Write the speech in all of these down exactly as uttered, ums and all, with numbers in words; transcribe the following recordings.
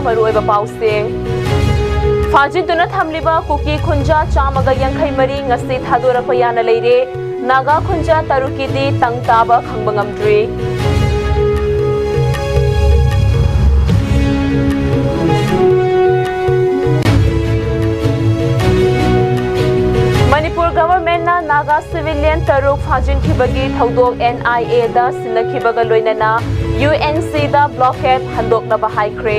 ꯃꯔꯨꯑꯣꯏꯕ ꯄꯥꯎꯁꯤꯡ꯫ ꯐꯥꯖꯤꯟꯗꯨꯅ ꯊꯝꯂꯤꯕ ꯀꯨꯀꯤ ꯈꯨꯟꯖꯥ ꯆꯥꯝꯃꯒ ꯌꯥꯡꯈꯩ ꯃꯔꯤ ꯉꯁꯤ ꯊꯥꯗꯣꯔꯛꯄ ꯌꯥꯅ ꯂꯩꯔꯦ꯫ ꯅꯥꯒꯥ ꯈꯨꯟꯖꯥ ꯇꯔꯨꯛꯀꯤꯗꯤ ꯇꯪ ꯇꯥꯕ ꯈꯪꯕ ꯉꯝꯗ꯭ꯔꯤ꯫ ꯃꯅꯤꯄꯨꯔ ꯒꯚꯔꯟꯃꯦꯟꯠꯅ ꯅꯥꯒꯥ ꯁꯤꯚꯤꯂꯤꯌꯟ ꯇꯔꯨꯛ ꯐꯥꯖꯤꯟꯈꯤꯕꯒꯤ ꯊꯧꯗꯣꯛ ꯑꯦꯟ ꯑꯥꯏ ꯑꯦꯗ ꯁꯤꯟꯅꯈꯤꯕꯒ ꯂꯣꯏꯅꯅ ꯌꯨ ꯑꯦꯟ ꯁꯤꯗ ꯕ꯭ꯂꯣꯀꯦꯗ ꯍꯟꯗꯣꯛꯅꯕ ꯍꯥꯏꯈ꯭ꯔꯦ꯫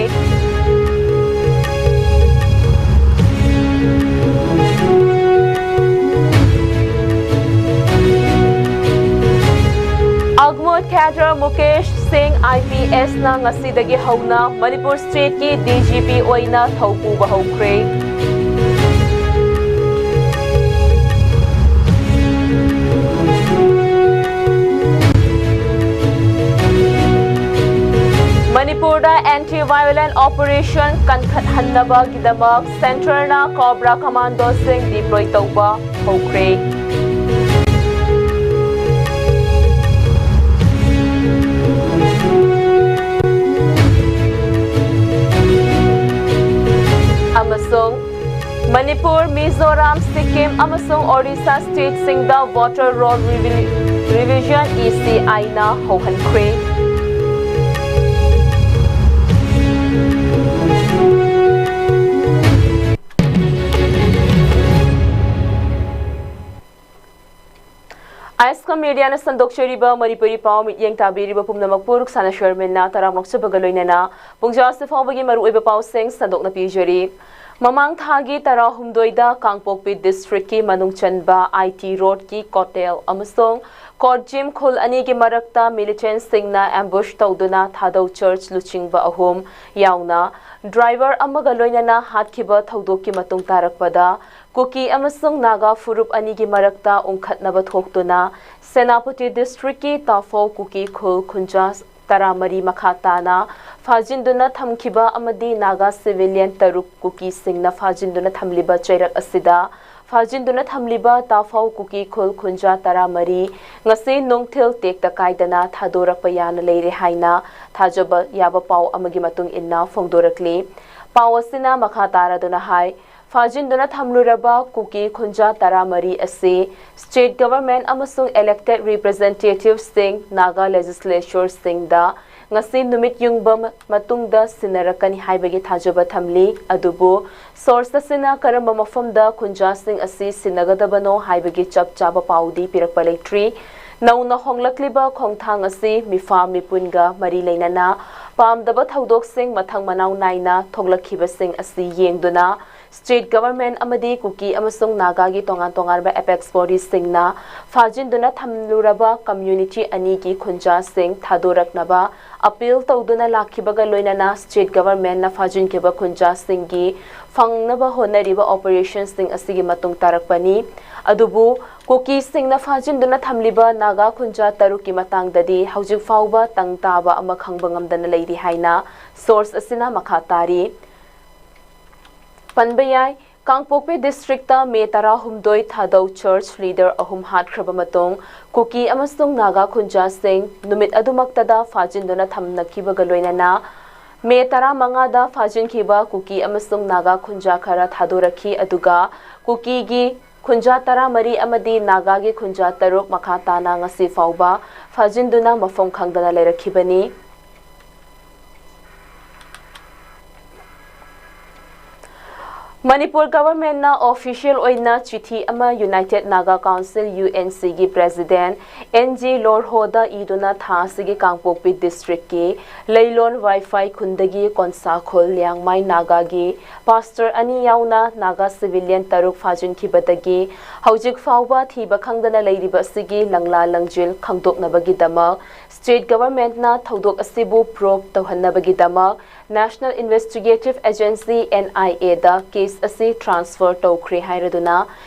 ꯑꯒꯃꯨꯠ ꯀꯦꯗꯔ ꯃꯨꯀꯦꯁ ꯁꯤꯡ ꯑꯥꯏ ꯄꯤ ꯑꯦꯁꯅ ꯉꯁꯤꯗꯒꯤ ꯍꯧꯅ ꯃꯅꯤꯄꯨꯔ ꯁ꯭ꯇꯦꯠꯀꯤ ꯗꯤ ꯖꯤ ꯄꯤ ꯑꯣꯏꯅ ꯊꯧ ꯄꯨꯕ ꯍꯧꯈ꯭ꯔꯦ꯫ ꯃꯅꯤꯄꯨꯔꯗ ꯑꯦꯟꯇꯤ ꯚꯥꯏꯑꯣꯂꯦꯟ ꯑꯣꯄꯔꯦꯁꯟ ꯀꯟꯈꯠꯍꯟꯅꯕꯒꯤꯗꯃꯛ ꯁꯦꯟꯇꯔꯅ ꯀꯣꯕ꯭ꯔꯥ ꯀꯃꯥꯟꯗꯣꯁꯤꯡ ꯗꯤꯄ꯭ꯂꯣꯏ ꯇꯧꯕ ꯍꯧꯈ꯭ꯔꯦ꯫ ꯑꯃꯁꯨꯡ ꯃꯅꯤꯄꯨꯔ, ꯃꯤꯖꯣꯔꯥꯝ, ꯁꯤꯛꯀꯤꯝ ꯑꯃꯁꯨꯡ Orissa ꯁ꯭ꯇꯦꯠꯁꯤꯡꯗ voter role ꯔꯤꯚꯤ-, revision E ꯁꯤ ꯑꯥꯏꯅ ꯍꯧꯍꯟꯈ꯭ꯔꯦ꯫ ꯑꯥꯏꯁꯀ ꯃꯤꯗꯤꯌꯥꯅ ꯁꯟꯗꯣꯛꯆꯔꯤꯕ ꯃꯅꯤꯄꯨꯔꯤ ꯄꯥꯎ ꯃꯤꯠꯌꯦꯡ ꯇꯥꯕꯤꯔꯤꯕ ꯄꯨꯝꯅꯃꯛꯄꯨ ꯔꯨꯛꯁꯥꯅ ꯁꯔꯃꯤꯟꯅ ꯇꯔꯥꯝꯅ ꯑꯣꯛꯆꯕꯒ ꯂꯣꯏꯅꯅ ꯄꯨꯡꯖꯥ ꯑꯁꯤ ꯐꯥꯎꯕꯒꯤ ꯃꯔꯨꯑꯣꯏꯕ ꯄꯥꯎꯁꯤꯡ ꯁꯟꯗꯣꯛꯅ ꯄꯤꯖꯔꯤ꯫ ꯃꯃꯥꯡ ꯊꯥꯒꯤ ꯇꯔꯥꯍꯨꯝꯗꯣꯏꯗ ꯀꯥꯡꯄꯣꯛꯄꯤ ꯗꯤꯁꯇ꯭ꯔꯤꯛꯀꯤ ꯃꯅꯨꯡ ꯆꯟꯕ ꯑꯥꯏ ꯇꯤ ꯔꯣꯗꯀꯤ ꯀꯣꯇꯦꯜ ꯑꯃꯁꯨꯡ ꯀꯣꯠꯖꯤꯝ ꯈꯨꯜ ꯑꯅꯤꯒꯤ ꯃꯔꯛꯇ ꯃꯤꯂꯤꯇꯦꯟꯠꯁꯤꯡꯅ ꯑꯦꯝꯕꯨꯁ ꯇꯧꯗꯨꯅ ꯊꯥꯗꯧ ꯆꯔꯆ ꯂꯨꯆꯤꯡꯕ ꯑꯍꯨꯝ ꯌꯥꯎꯅ ꯗ꯭ꯔꯥꯏꯚꯔ ꯑꯃꯒ ꯂꯣꯏꯅꯅ ꯍꯥꯠꯈꯤꯕ ꯊꯧꯗꯣꯛꯀꯤ ꯃꯇꯨꯡ ꯇꯥꯔꯛꯄꯗ ꯀꯨꯀꯤ ꯑꯃꯁꯨꯡ ꯅꯥꯒꯥ ꯐꯨꯔꯨꯞ ꯑꯅꯤꯒꯤ ꯃꯔꯛꯇ ꯎꯪꯈꯠꯅꯕ ꯊꯣꯛꯇꯨꯅ ꯁꯦꯅꯥꯄꯇꯤ ꯗꯤꯁꯇ꯭ꯔꯤꯛꯀꯤ ꯇꯥꯐꯧ ꯀꯨꯀꯤ ꯈꯨꯜ ꯈꯨꯟꯖꯥ ꯇꯔꯥꯃꯔꯤ ꯃꯈꯥ ꯇꯥꯅ ꯐꯥꯖꯤꯟꯗꯨꯅ ꯊꯝꯈꯤꯕ ꯑꯃꯗꯤ ꯅꯥꯒꯥ ꯁꯤꯚꯤꯂꯤꯌꯟ ꯇꯔꯨꯛ ꯀꯨꯀꯤꯁꯤꯡꯅ ꯐꯥꯖꯤꯟꯗꯨꯅ ꯊꯝꯂꯤꯕ ꯆꯩꯔꯛ ꯑꯁꯤꯗ ꯐꯥꯖꯤꯟꯗꯨꯅ ꯊꯝꯂꯤꯕ ꯇꯥꯐꯧ ꯀꯨꯀꯤ ꯈꯨꯜ ꯈꯨꯟꯖꯥ ꯇꯔꯥꯃꯔꯤ ꯉꯁꯤ ꯅꯨꯡꯊꯤꯜ ꯇꯦꯛꯇ ꯀꯥꯏꯗꯅ ꯊꯥꯗꯣꯔꯛꯄ ꯌꯥꯅ ꯂꯩꯔꯦ ꯍꯥꯏꯅ ꯊꯥꯖꯕ ꯌꯥꯕ ꯄꯥꯎ ꯑꯃꯒꯤ ꯃꯇꯨꯡ ꯏꯟꯅ ꯐꯣꯡꯗꯣꯔꯛꯂꯤ꯫ ꯄꯥꯎ ꯑꯁꯤꯅ ꯃꯈꯥ ꯇꯥꯔꯗꯨꯅ ꯍꯥꯏ, ꯐꯥꯖꯤꯟꯗꯨꯅ ꯊꯝꯂꯨꯔꯕ ꯀꯨꯀꯤ ꯈꯨꯟꯖꯥ ꯇꯔꯥꯃꯔꯤ ꯑꯁꯤ state government ꯑꯃꯁꯨꯡ elected representativeꯁꯤꯡ, ꯅꯥꯒꯥ legislatureꯁꯤꯡꯗ ꯉꯁꯤ ꯅꯨꯃꯤꯠ ꯌꯨꯡꯕ ꯃ-, ꯃꯇꯨꯡꯗ ꯁꯤꯟꯅꯔꯛꯀꯅꯤ ꯍꯥꯏꯕꯒꯤ ꯊꯥꯖꯕ ꯊꯝꯂꯤ꯫ ꯑꯗꯨꯕꯨ source ꯑꯁꯤꯅ ꯀꯔꯝꯕ ꯃꯐꯝꯗ ꯈꯨꯟꯖꯥꯁꯤꯡ ꯑꯁꯤ ꯁꯤꯟꯅꯒꯗꯕꯅꯣ ꯍꯥꯏꯕꯒꯤ ꯆꯞ ꯆꯥꯕ ꯄꯥꯎꯗꯤ ꯄꯤꯔꯛꯄ ꯂꯩꯇ꯭ꯔꯤ꯫ ꯅꯧꯅ ꯍꯣꯡꯂꯛꯂꯤꯕ ꯈꯣꯡꯊꯥꯡ ꯑꯁꯤ ꯃꯤꯐꯥ ꯃꯤꯄꯨꯟꯒ ꯃꯔꯤ ꯂꯩꯅꯅ ꯄꯥꯝꯗꯕ ꯊꯧꯗꯣꯛꯁꯤꯡ ꯃꯊꯪ ꯃꯅꯥꯎ ꯅꯥꯏꯅ ꯊꯣꯛꯂꯛꯈꯤꯕꯁꯤꯡ ꯑꯁꯤ ꯌꯦꯡꯗꯨꯅ state government ꯑꯃꯗꯤ ꯀꯨꯀꯤ ꯑꯃꯁꯨꯡ ꯅꯥꯒꯥꯒꯤ ꯇꯣꯉꯥꯟ ꯇꯣꯉꯥꯟꯕ apex bodyꯁꯤꯡꯅ ꯐꯥꯖꯤꯟꯗꯨꯅ ꯊꯝꯂꯨꯔꯕ community ꯑꯅꯤꯒꯤ ꯈꯨꯟꯖꯥꯁꯤꯡ ꯊꯥꯗꯣꯔꯛꯅꯕ appeal ꯇꯧꯗꯨꯅ ꯂꯥꯛꯈꯤꯕꯒ ꯂꯣꯏꯅꯅ state governmentꯅ ꯐꯥꯖꯤꯟꯈꯤꯕ ꯈꯨꯟꯖꯥꯁꯤꯡꯒꯤ ꯐꯪꯅꯕ ꯍꯣꯠꯅꯔꯤꯕ operationꯁꯤꯡ ꯑꯁꯤꯒꯤ ꯃꯇꯨꯡ ꯇꯥꯔꯛꯄꯅꯤ꯫ ꯑꯗꯨꯕꯨ ꯀꯨꯀꯤꯁꯤꯡꯅ ꯐꯥꯖꯤꯟꯗꯨꯅ ꯊꯝꯂꯤꯕ ꯅꯥꯒꯥ ꯈꯨꯟꯖꯥ ꯇꯔꯨꯛꯀꯤ ꯃꯇꯥꯡꯗꯗꯤ ꯍꯧꯖꯤꯛ ꯐꯥꯎꯕ ꯇꯪ ꯇꯥꯕ ꯑꯃ ꯈꯪꯕ ꯉꯝꯗꯅ ꯂꯩꯔꯤ ꯍꯥꯏꯅ source ꯑꯁꯤꯅ ꯃꯈꯥ ꯇꯥꯔꯤ꯫ ꯄꯟꯕ ꯌꯥꯏ, ꯀꯥꯡꯄꯣꯛꯄꯤ districtꯇ May ꯇꯔꯥꯍꯨꯝꯗꯣꯏ ꯊꯥꯗꯧ church leader ꯑꯍꯨꯝ ꯍꯥꯠꯈ꯭ꯔꯕ ꯃꯇꯨꯡ ꯀꯨꯀꯤ ꯑꯃꯁꯨꯡ ꯅꯥꯒꯥ ꯈꯨꯟꯖꯥꯁꯤꯡ ꯅꯨꯃꯤꯠ ꯑꯗꯨꯃꯛꯇꯗ ꯐꯥꯖꯤꯟꯗꯨꯅ ꯊꯝꯅꯈꯤꯕꯒ ꯂꯣꯏꯅꯅ May ꯇꯔꯥꯃꯉꯥꯗ ꯐꯥꯖꯤꯟꯈꯤꯕ ꯀꯨꯀꯤ ꯑꯃꯁꯨꯡ ꯅꯥꯒꯥ ꯈꯨꯟꯖꯥ ꯈꯔ ꯊꯥꯗꯣꯔꯛꯈꯤ꯫ ꯑꯗꯨꯒ ꯀꯨꯀꯤꯒꯤ ꯈꯨꯟꯖꯥ ꯇꯔꯥꯃꯔꯤ ꯑꯃꯗꯤ ꯅꯥꯒꯥꯒꯤ ꯈꯨꯟꯖꯥ ꯇꯔꯨꯛ ꯃꯈꯥ ꯇꯥꯅ ꯉꯁꯤ ꯐꯥꯎꯕ ꯐꯥꯖꯤꯟꯗꯨꯅ ꯃꯐꯝ ꯈꯪꯗꯅ ꯂꯩꯔꯛꯈꯤꯕꯅꯤ꯫ ꯃꯅꯤꯄꯨꯔ governmentꯅ official ꯑꯣꯏꯅ ꯆꯤꯊꯤ ꯑꯃ United Naga Council, UNCꯒꯤ president N G Lorhoꯗ ꯏꯗꯨꯅ ꯊꯥ ꯑꯁꯤꯒꯤ ꯀꯥꯡꯄꯣꯛꯄꯤ districtꯀꯤ ꯂꯩꯂꯣꯟ ꯋꯥꯏꯐꯥꯏ ꯈꯨꯟꯗꯒꯤ ꯀꯣꯟꯁꯥꯈꯣꯜ ꯂꯤꯌꯥꯡꯃꯥꯏ ꯅꯥꯒꯥꯒꯤ pastor ꯑꯅꯤ ꯌꯥꯎꯅ ꯅꯥꯒꯥ civilian ꯇꯔꯨꯛ ꯐꯥꯖꯤꯟꯈꯤꯕꯗꯒꯤ ꯍꯧꯖꯤꯛ ꯐꯥꯎꯕ ꯊꯤꯕ ꯈꯪꯗꯅ ꯂꯩꯔꯤꯕ ꯑꯁꯤꯒꯤ ꯂꯪꯂꯥ ꯂꯪꯖꯤꯜ ꯈꯪꯗꯣꯛꯅꯕꯒꯤꯗꯃꯛ state governmentꯅ ꯊꯧꯗꯣꯛ ꯑꯁꯤꯕꯨ probe ꯇꯧꯍꯟꯅꯕꯒꯤꯗꯃꯛ National Investigative Agency, NIAꯗ case ꯑꯁꯤ transfer ꯇꯧꯈ꯭ꯔꯦ ꯍꯥꯏꯔꯗꯨꯅ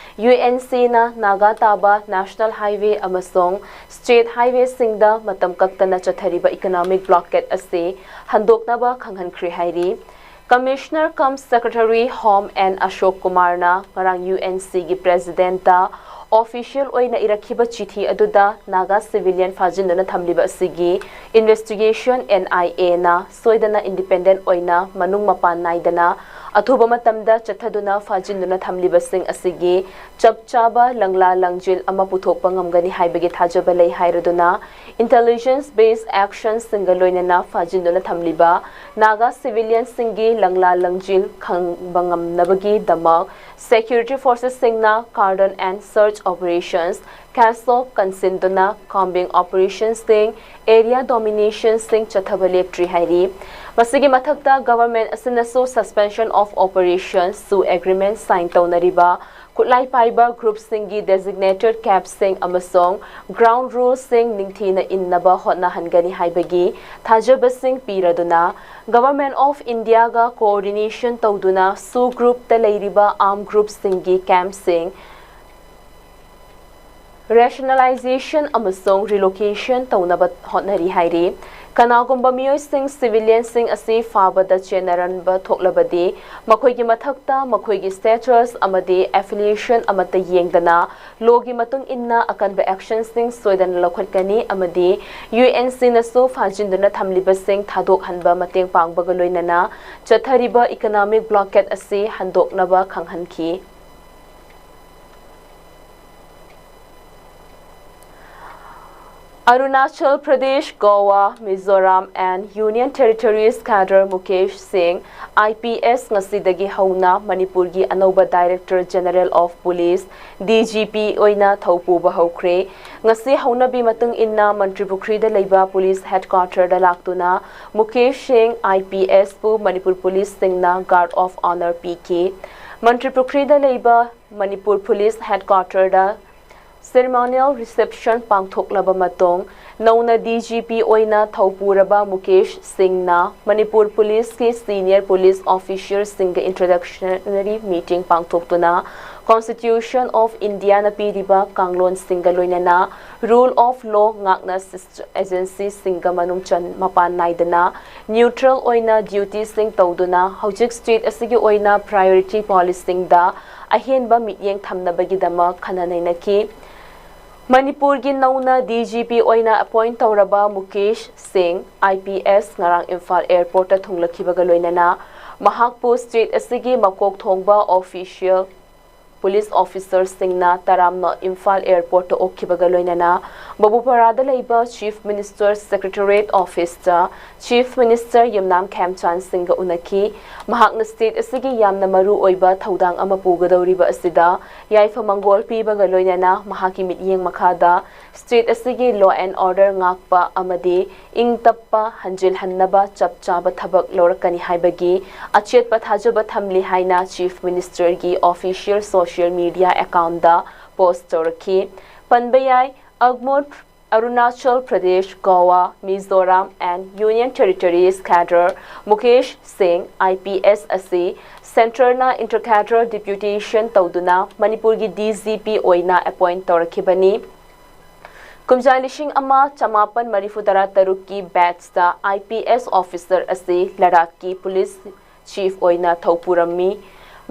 UNCꯅ ꯅꯥꯒꯥ ꯇꯥꯕ national highway ꯑꯃꯁꯨꯡ state highwayꯁꯤꯡꯗ ꯃꯇꯝ ꯀꯛꯇꯅ ꯆꯠꯊꯔꯤꯕ economic blockade ꯑꯁꯤ ꯍꯟꯗꯣꯛꯅꯕ ꯈꯪꯍꯟꯈ꯭ꯔꯦ ꯍꯥꯏꯔꯤ꯫ Commissioner cum Secretary Home N Ashok Kumarꯅ ꯉꯔꯥꯡ UNCꯒꯤ Presidentꯇ official ꯑꯣꯏꯅ ꯏꯔꯛꯈꯤꯕ ꯆꯤꯊꯤ ꯑꯗꯨꯗ ꯅꯥꯒꯥ civilian ꯐꯥꯖꯤꯟꯗꯨꯅ ꯊꯝꯂꯤꯕ ꯑꯁꯤꯒꯤ investigation NIAꯅ ꯁꯣꯏꯗꯅ independent ꯑꯣꯏꯅ ꯃꯅꯨꯡ ꯃꯄꯥꯟ ꯅꯥꯏꯗꯅ ꯑꯊꯨꯕ ꯃꯇꯝꯗ ꯆꯠꯊꯗꯨꯅ ꯐꯥꯖꯤꯟꯗꯨꯅ ꯊꯝꯂꯤꯕꯁꯤꯡ ꯑꯁꯤꯒꯤ ꯆꯞ ꯆꯥꯕ ꯂꯪꯂꯥ ꯂꯪꯖꯤꯜ ꯑꯃ ꯄꯨꯊꯣꯛꯄ ꯉꯝꯒꯅꯤ ꯍꯥꯏꯕꯒꯤ ꯊꯥꯖꯕ ꯂꯩ ꯍꯥꯏꯔꯗꯨꯅ intelligence based actionꯁꯤꯡꯒ ꯂꯣꯏꯅꯅ ꯐꯥꯖꯤꯟꯗꯨꯅ ꯊꯝꯂꯤꯕ ꯅꯥꯒꯥ civilianꯁꯤꯡꯒꯤ ꯂꯪꯂꯥ ꯂꯪꯖꯤꯜ ꯈꯪꯕ ꯉꯝꯅꯕꯒꯤꯗꯃꯛ security forcesꯁꯤꯡꯅ cordon and search operations ꯀꯥꯁꯣꯛ ꯀꯟꯁꯤꯟꯗꯨꯅ combing operationꯁꯤꯡ, area dominationꯁꯤꯡ ꯆꯠꯊꯕ ꯂꯦꯞꯇ꯭ꯔꯤ ꯍꯥꯏꯔꯤ꯫ ꯃꯁꯤꯒꯤ ꯃꯊꯛꯇ government ꯑꯁꯤꯅꯁꯨ suspension of operations ꯁꯨ agreement sign ꯇꯧꯅꯔꯤꯕ ꯈꯨꯠꯂꯥꯏ ꯄꯥꯏꯕ groupꯁꯤꯡꯒꯤ designated campꯁꯤꯡ ꯑꯃꯁꯨꯡ ground ruleꯁꯤꯡ ꯅꯤꯡꯊꯤꯅ ꯏꯟꯅꯕ ꯍꯣꯠꯅꯍꯟꯒꯅꯤ ꯍꯥꯏꯕꯒꯤ ꯊꯥꯖꯕꯁꯤꯡ ꯄꯤꯔꯗꯨꯅ Government of Indiaꯒ coordination ꯇꯧꯗꯨꯅ ꯁꯨ groupꯇ ꯂꯩꯔꯤꯕ armed groupꯁꯤꯡꯒꯤ campꯁꯤꯡ rationalization ꯑꯃꯁꯨꯡ relocation ꯇꯧꯅꯕ ꯍꯣꯠꯅꯔꯤ ꯍꯥꯏꯔꯤ꯫ ꯀꯅꯥꯒꯨꯝꯕ ꯃꯤꯑꯣꯏꯁꯤꯡ civilianꯁꯤꯡ ꯑꯁꯤ ꯐꯥꯕꯗ ꯆꯦꯟꯅꯔꯟꯕ ꯊꯣꯛꯂꯕꯗꯤ ꯃꯈꯣꯏꯒꯤ ꯃꯊꯛꯇ ꯃꯈꯣꯏꯒꯤ status ꯑꯃꯗꯤ affiliation ꯑꯃꯠꯇ ꯌꯦꯡꯗꯅ lawꯒꯤ ꯃꯇꯨꯡ ꯏꯟꯅ ꯑꯀꯟꯕ actionꯁꯤꯡ ꯁꯣꯏꯗꯅ ꯂꯧꯈꯠꯀꯅꯤ ꯑꯃꯗꯤ UNCꯅꯁꯨ ꯐꯥꯖꯤꯟꯗꯨꯅ ꯊꯝꯂꯤꯕꯁꯤꯡ ꯊꯥꯗꯣꯛꯍꯟꯕ ꯃꯇꯦꯡ ꯄꯥꯡꯕꯒ ꯂꯣꯏꯅꯅ ꯆꯠꯊꯔꯤꯕ economic blockade ꯑꯁꯤ ꯍꯟꯗꯣꯛꯅꯕ ꯈꯪꯍꯟꯈꯤ꯫ Arunachal Pradesh, Goa, Mizoram and Union Territories cadre Mukesh Singh, IPS, ꯉꯁꯤꯗꯒꯤ ꯍꯧꯅ ꯃꯅꯤꯄꯨꯔꯒꯤ ꯑꯅꯧꯕ Director General of Police, DGP, ꯑꯣꯏꯅ ꯊꯧ ꯄꯨꯕ ꯍꯧꯈ꯭ꯔꯦ꯫ ꯉꯁꯤ ꯍꯧꯅꯕꯤ ꯃꯇꯨꯡ ꯏꯟꯅ ꯃꯟꯇ꯭ꯔꯤꯄꯨꯈ꯭ꯔꯤꯗ ꯂꯩꯕ police headquarterꯗ ꯂꯥꯛꯇꯨꯅ ꯃꯨꯀꯦꯁ ꯁꯤꯡ IPSꯄꯨ ꯃꯅꯤꯄꯨꯔ policeꯁꯤꯡꯅ guard of honour ꯄꯤꯈꯤ꯫ ꯃꯟꯇ꯭ꯔꯤꯄꯨꯈ꯭ꯔꯤꯗ ꯂꯩꯕ ꯃꯅꯤꯄꯨꯔ police headquarterꯗ ceremonial reception ꯄꯥꯡꯊꯣꯛꯂꯕ ꯃꯇꯨꯡ ꯅꯧꯅ DGP ꯑꯣꯏꯅ ꯊꯧ ꯄꯨꯔꯕ ꯃꯨꯀꯦꯁ ꯁꯤꯡꯅ Manipur policeꯀꯤ senior police officerꯁꯤꯡꯒ introductory meeting ꯄꯥꯡꯊꯣꯛꯇꯨꯅ Constitution of Indiaꯅ ꯄꯤꯔꯤꯕ ꯀꯥꯡꯂꯣꯟꯁꯤꯡꯒ ꯂꯣꯏꯅꯅ rule of law ꯉꯥꯛꯅ sister agencyꯁꯤꯡꯒ ꯃꯅꯨꯡ ꯆꯟ ꯃꯄꯥꯟ ꯅꯥꯏꯗꯅ neutral ꯑꯣꯏꯅ dutyꯁꯤꯡ ꯇꯧꯗꯨꯅ ꯍꯧꯖꯤꯛ state ꯑꯁꯤꯒꯤ ꯑꯣꯏꯅ priority policingꯗ ꯑꯍꯦꯟꯕ ꯃꯤꯠꯌꯦꯡ ꯊꯝꯅꯕꯒꯤꯗꯃꯛ ꯈꯟꯅ ꯅꯩꯅꯈꯤ꯫ ꯃꯅꯤꯄꯨꯔꯒꯤ ꯅꯧꯅ D G P ꯑꯣꯏꯅ appoint ꯇꯧꯔꯕ ꯃꯨꯀꯦꯁ ꯁꯤꯡ, I P S, ꯉꯔꯥꯡ ꯏꯝꯐꯥꯜ airportꯇ ꯊꯨꯡꯂꯛꯈꯤꯕꯒ ꯂꯣꯏꯅꯅ ꯃꯍꯥꯛꯄꯨ state ꯑꯁꯤꯒꯤ ꯃꯀꯣꯛ ꯊꯣꯡꯕ official, police officerꯁꯤꯡꯅ ꯇꯔꯥꯝꯅ ꯏꯝꯐꯥꯜ airportꯇ ꯑꯣꯛꯈꯤꯕꯒ ꯂꯣꯏꯅꯅ ꯕꯕꯨꯄꯥꯔꯥꯗ ꯂꯩꯕ Chief Minister Secretariat officeꯇ Chief Minister ꯌꯨꯝꯅꯥꯝ ꯈꯦꯝꯆꯥꯟ ꯁꯤꯡꯒ ꯎꯅꯈꯤ꯫ ꯃꯍꯥꯛꯅ state ꯑꯁꯤꯒꯤ ꯌꯥꯝꯅ ꯃꯔꯨ ꯑꯣꯏꯕ ꯊꯧꯗꯥꯡ ꯑꯃ ꯄꯨꯒꯗꯧꯔꯤꯕ ꯑꯁꯤꯗ ꯌꯥꯏꯐ ꯃꯪꯒꯣꯜ ꯄꯤꯕꯒ ꯂꯣꯏꯅꯅ ꯃꯍꯥꯛꯀꯤ ꯃꯤꯠꯌꯦꯡ ꯃꯈꯥꯗ state ꯑꯁꯤꯒꯤ law and order ꯉꯥꯛꯄ ꯑꯃꯗꯤ ꯏꯪ ꯇꯞꯄ ꯍꯟꯖꯤꯜꯍꯟꯅꯕ ꯆꯞ ꯆꯥꯕ ꯊꯕꯛ ꯂꯧꯔꯛꯀꯅꯤ ꯍꯥꯏꯕꯒꯤ ꯑꯆꯦꯠꯄ ꯊꯥꯖꯕ ꯊꯝꯂꯤ ꯍꯥꯏꯅ Chief Ministerꯒꯤ official social media accountꯇ post ꯇꯧꯔꯛꯈꯤ꯫ ꯄꯟꯕ ꯌꯥꯏ, ꯑꯒꯃꯣꯠ Arunachal Pradesh, Goa, Mizoram and Union Territories cadre Mukesh ꯁꯤꯡ, I P S, ꯑꯁꯤ centreꯅ inter-cadre deputation ꯇꯧꯗꯨꯅ ꯃꯅꯤꯄꯨꯔꯒꯤ D G P ꯑꯣꯏꯅ appoint ꯇꯧꯔꯛꯈꯤꯕꯅꯤ꯫ ꯀꯨꯝꯖꯥ ꯂꯤꯁꯤꯡ ꯑꯃ ꯆꯃꯥꯄꯟ ꯃꯔꯤꯐꯨ ꯇꯔꯥ ꯇꯔꯨꯛꯀꯤ batchꯇ I P S officer ꯑꯁꯤ ꯂꯗꯥꯈꯀꯤ police chief ꯑꯣꯏꯅ ꯊꯧ ꯄꯨꯔꯝꯃꯤ꯫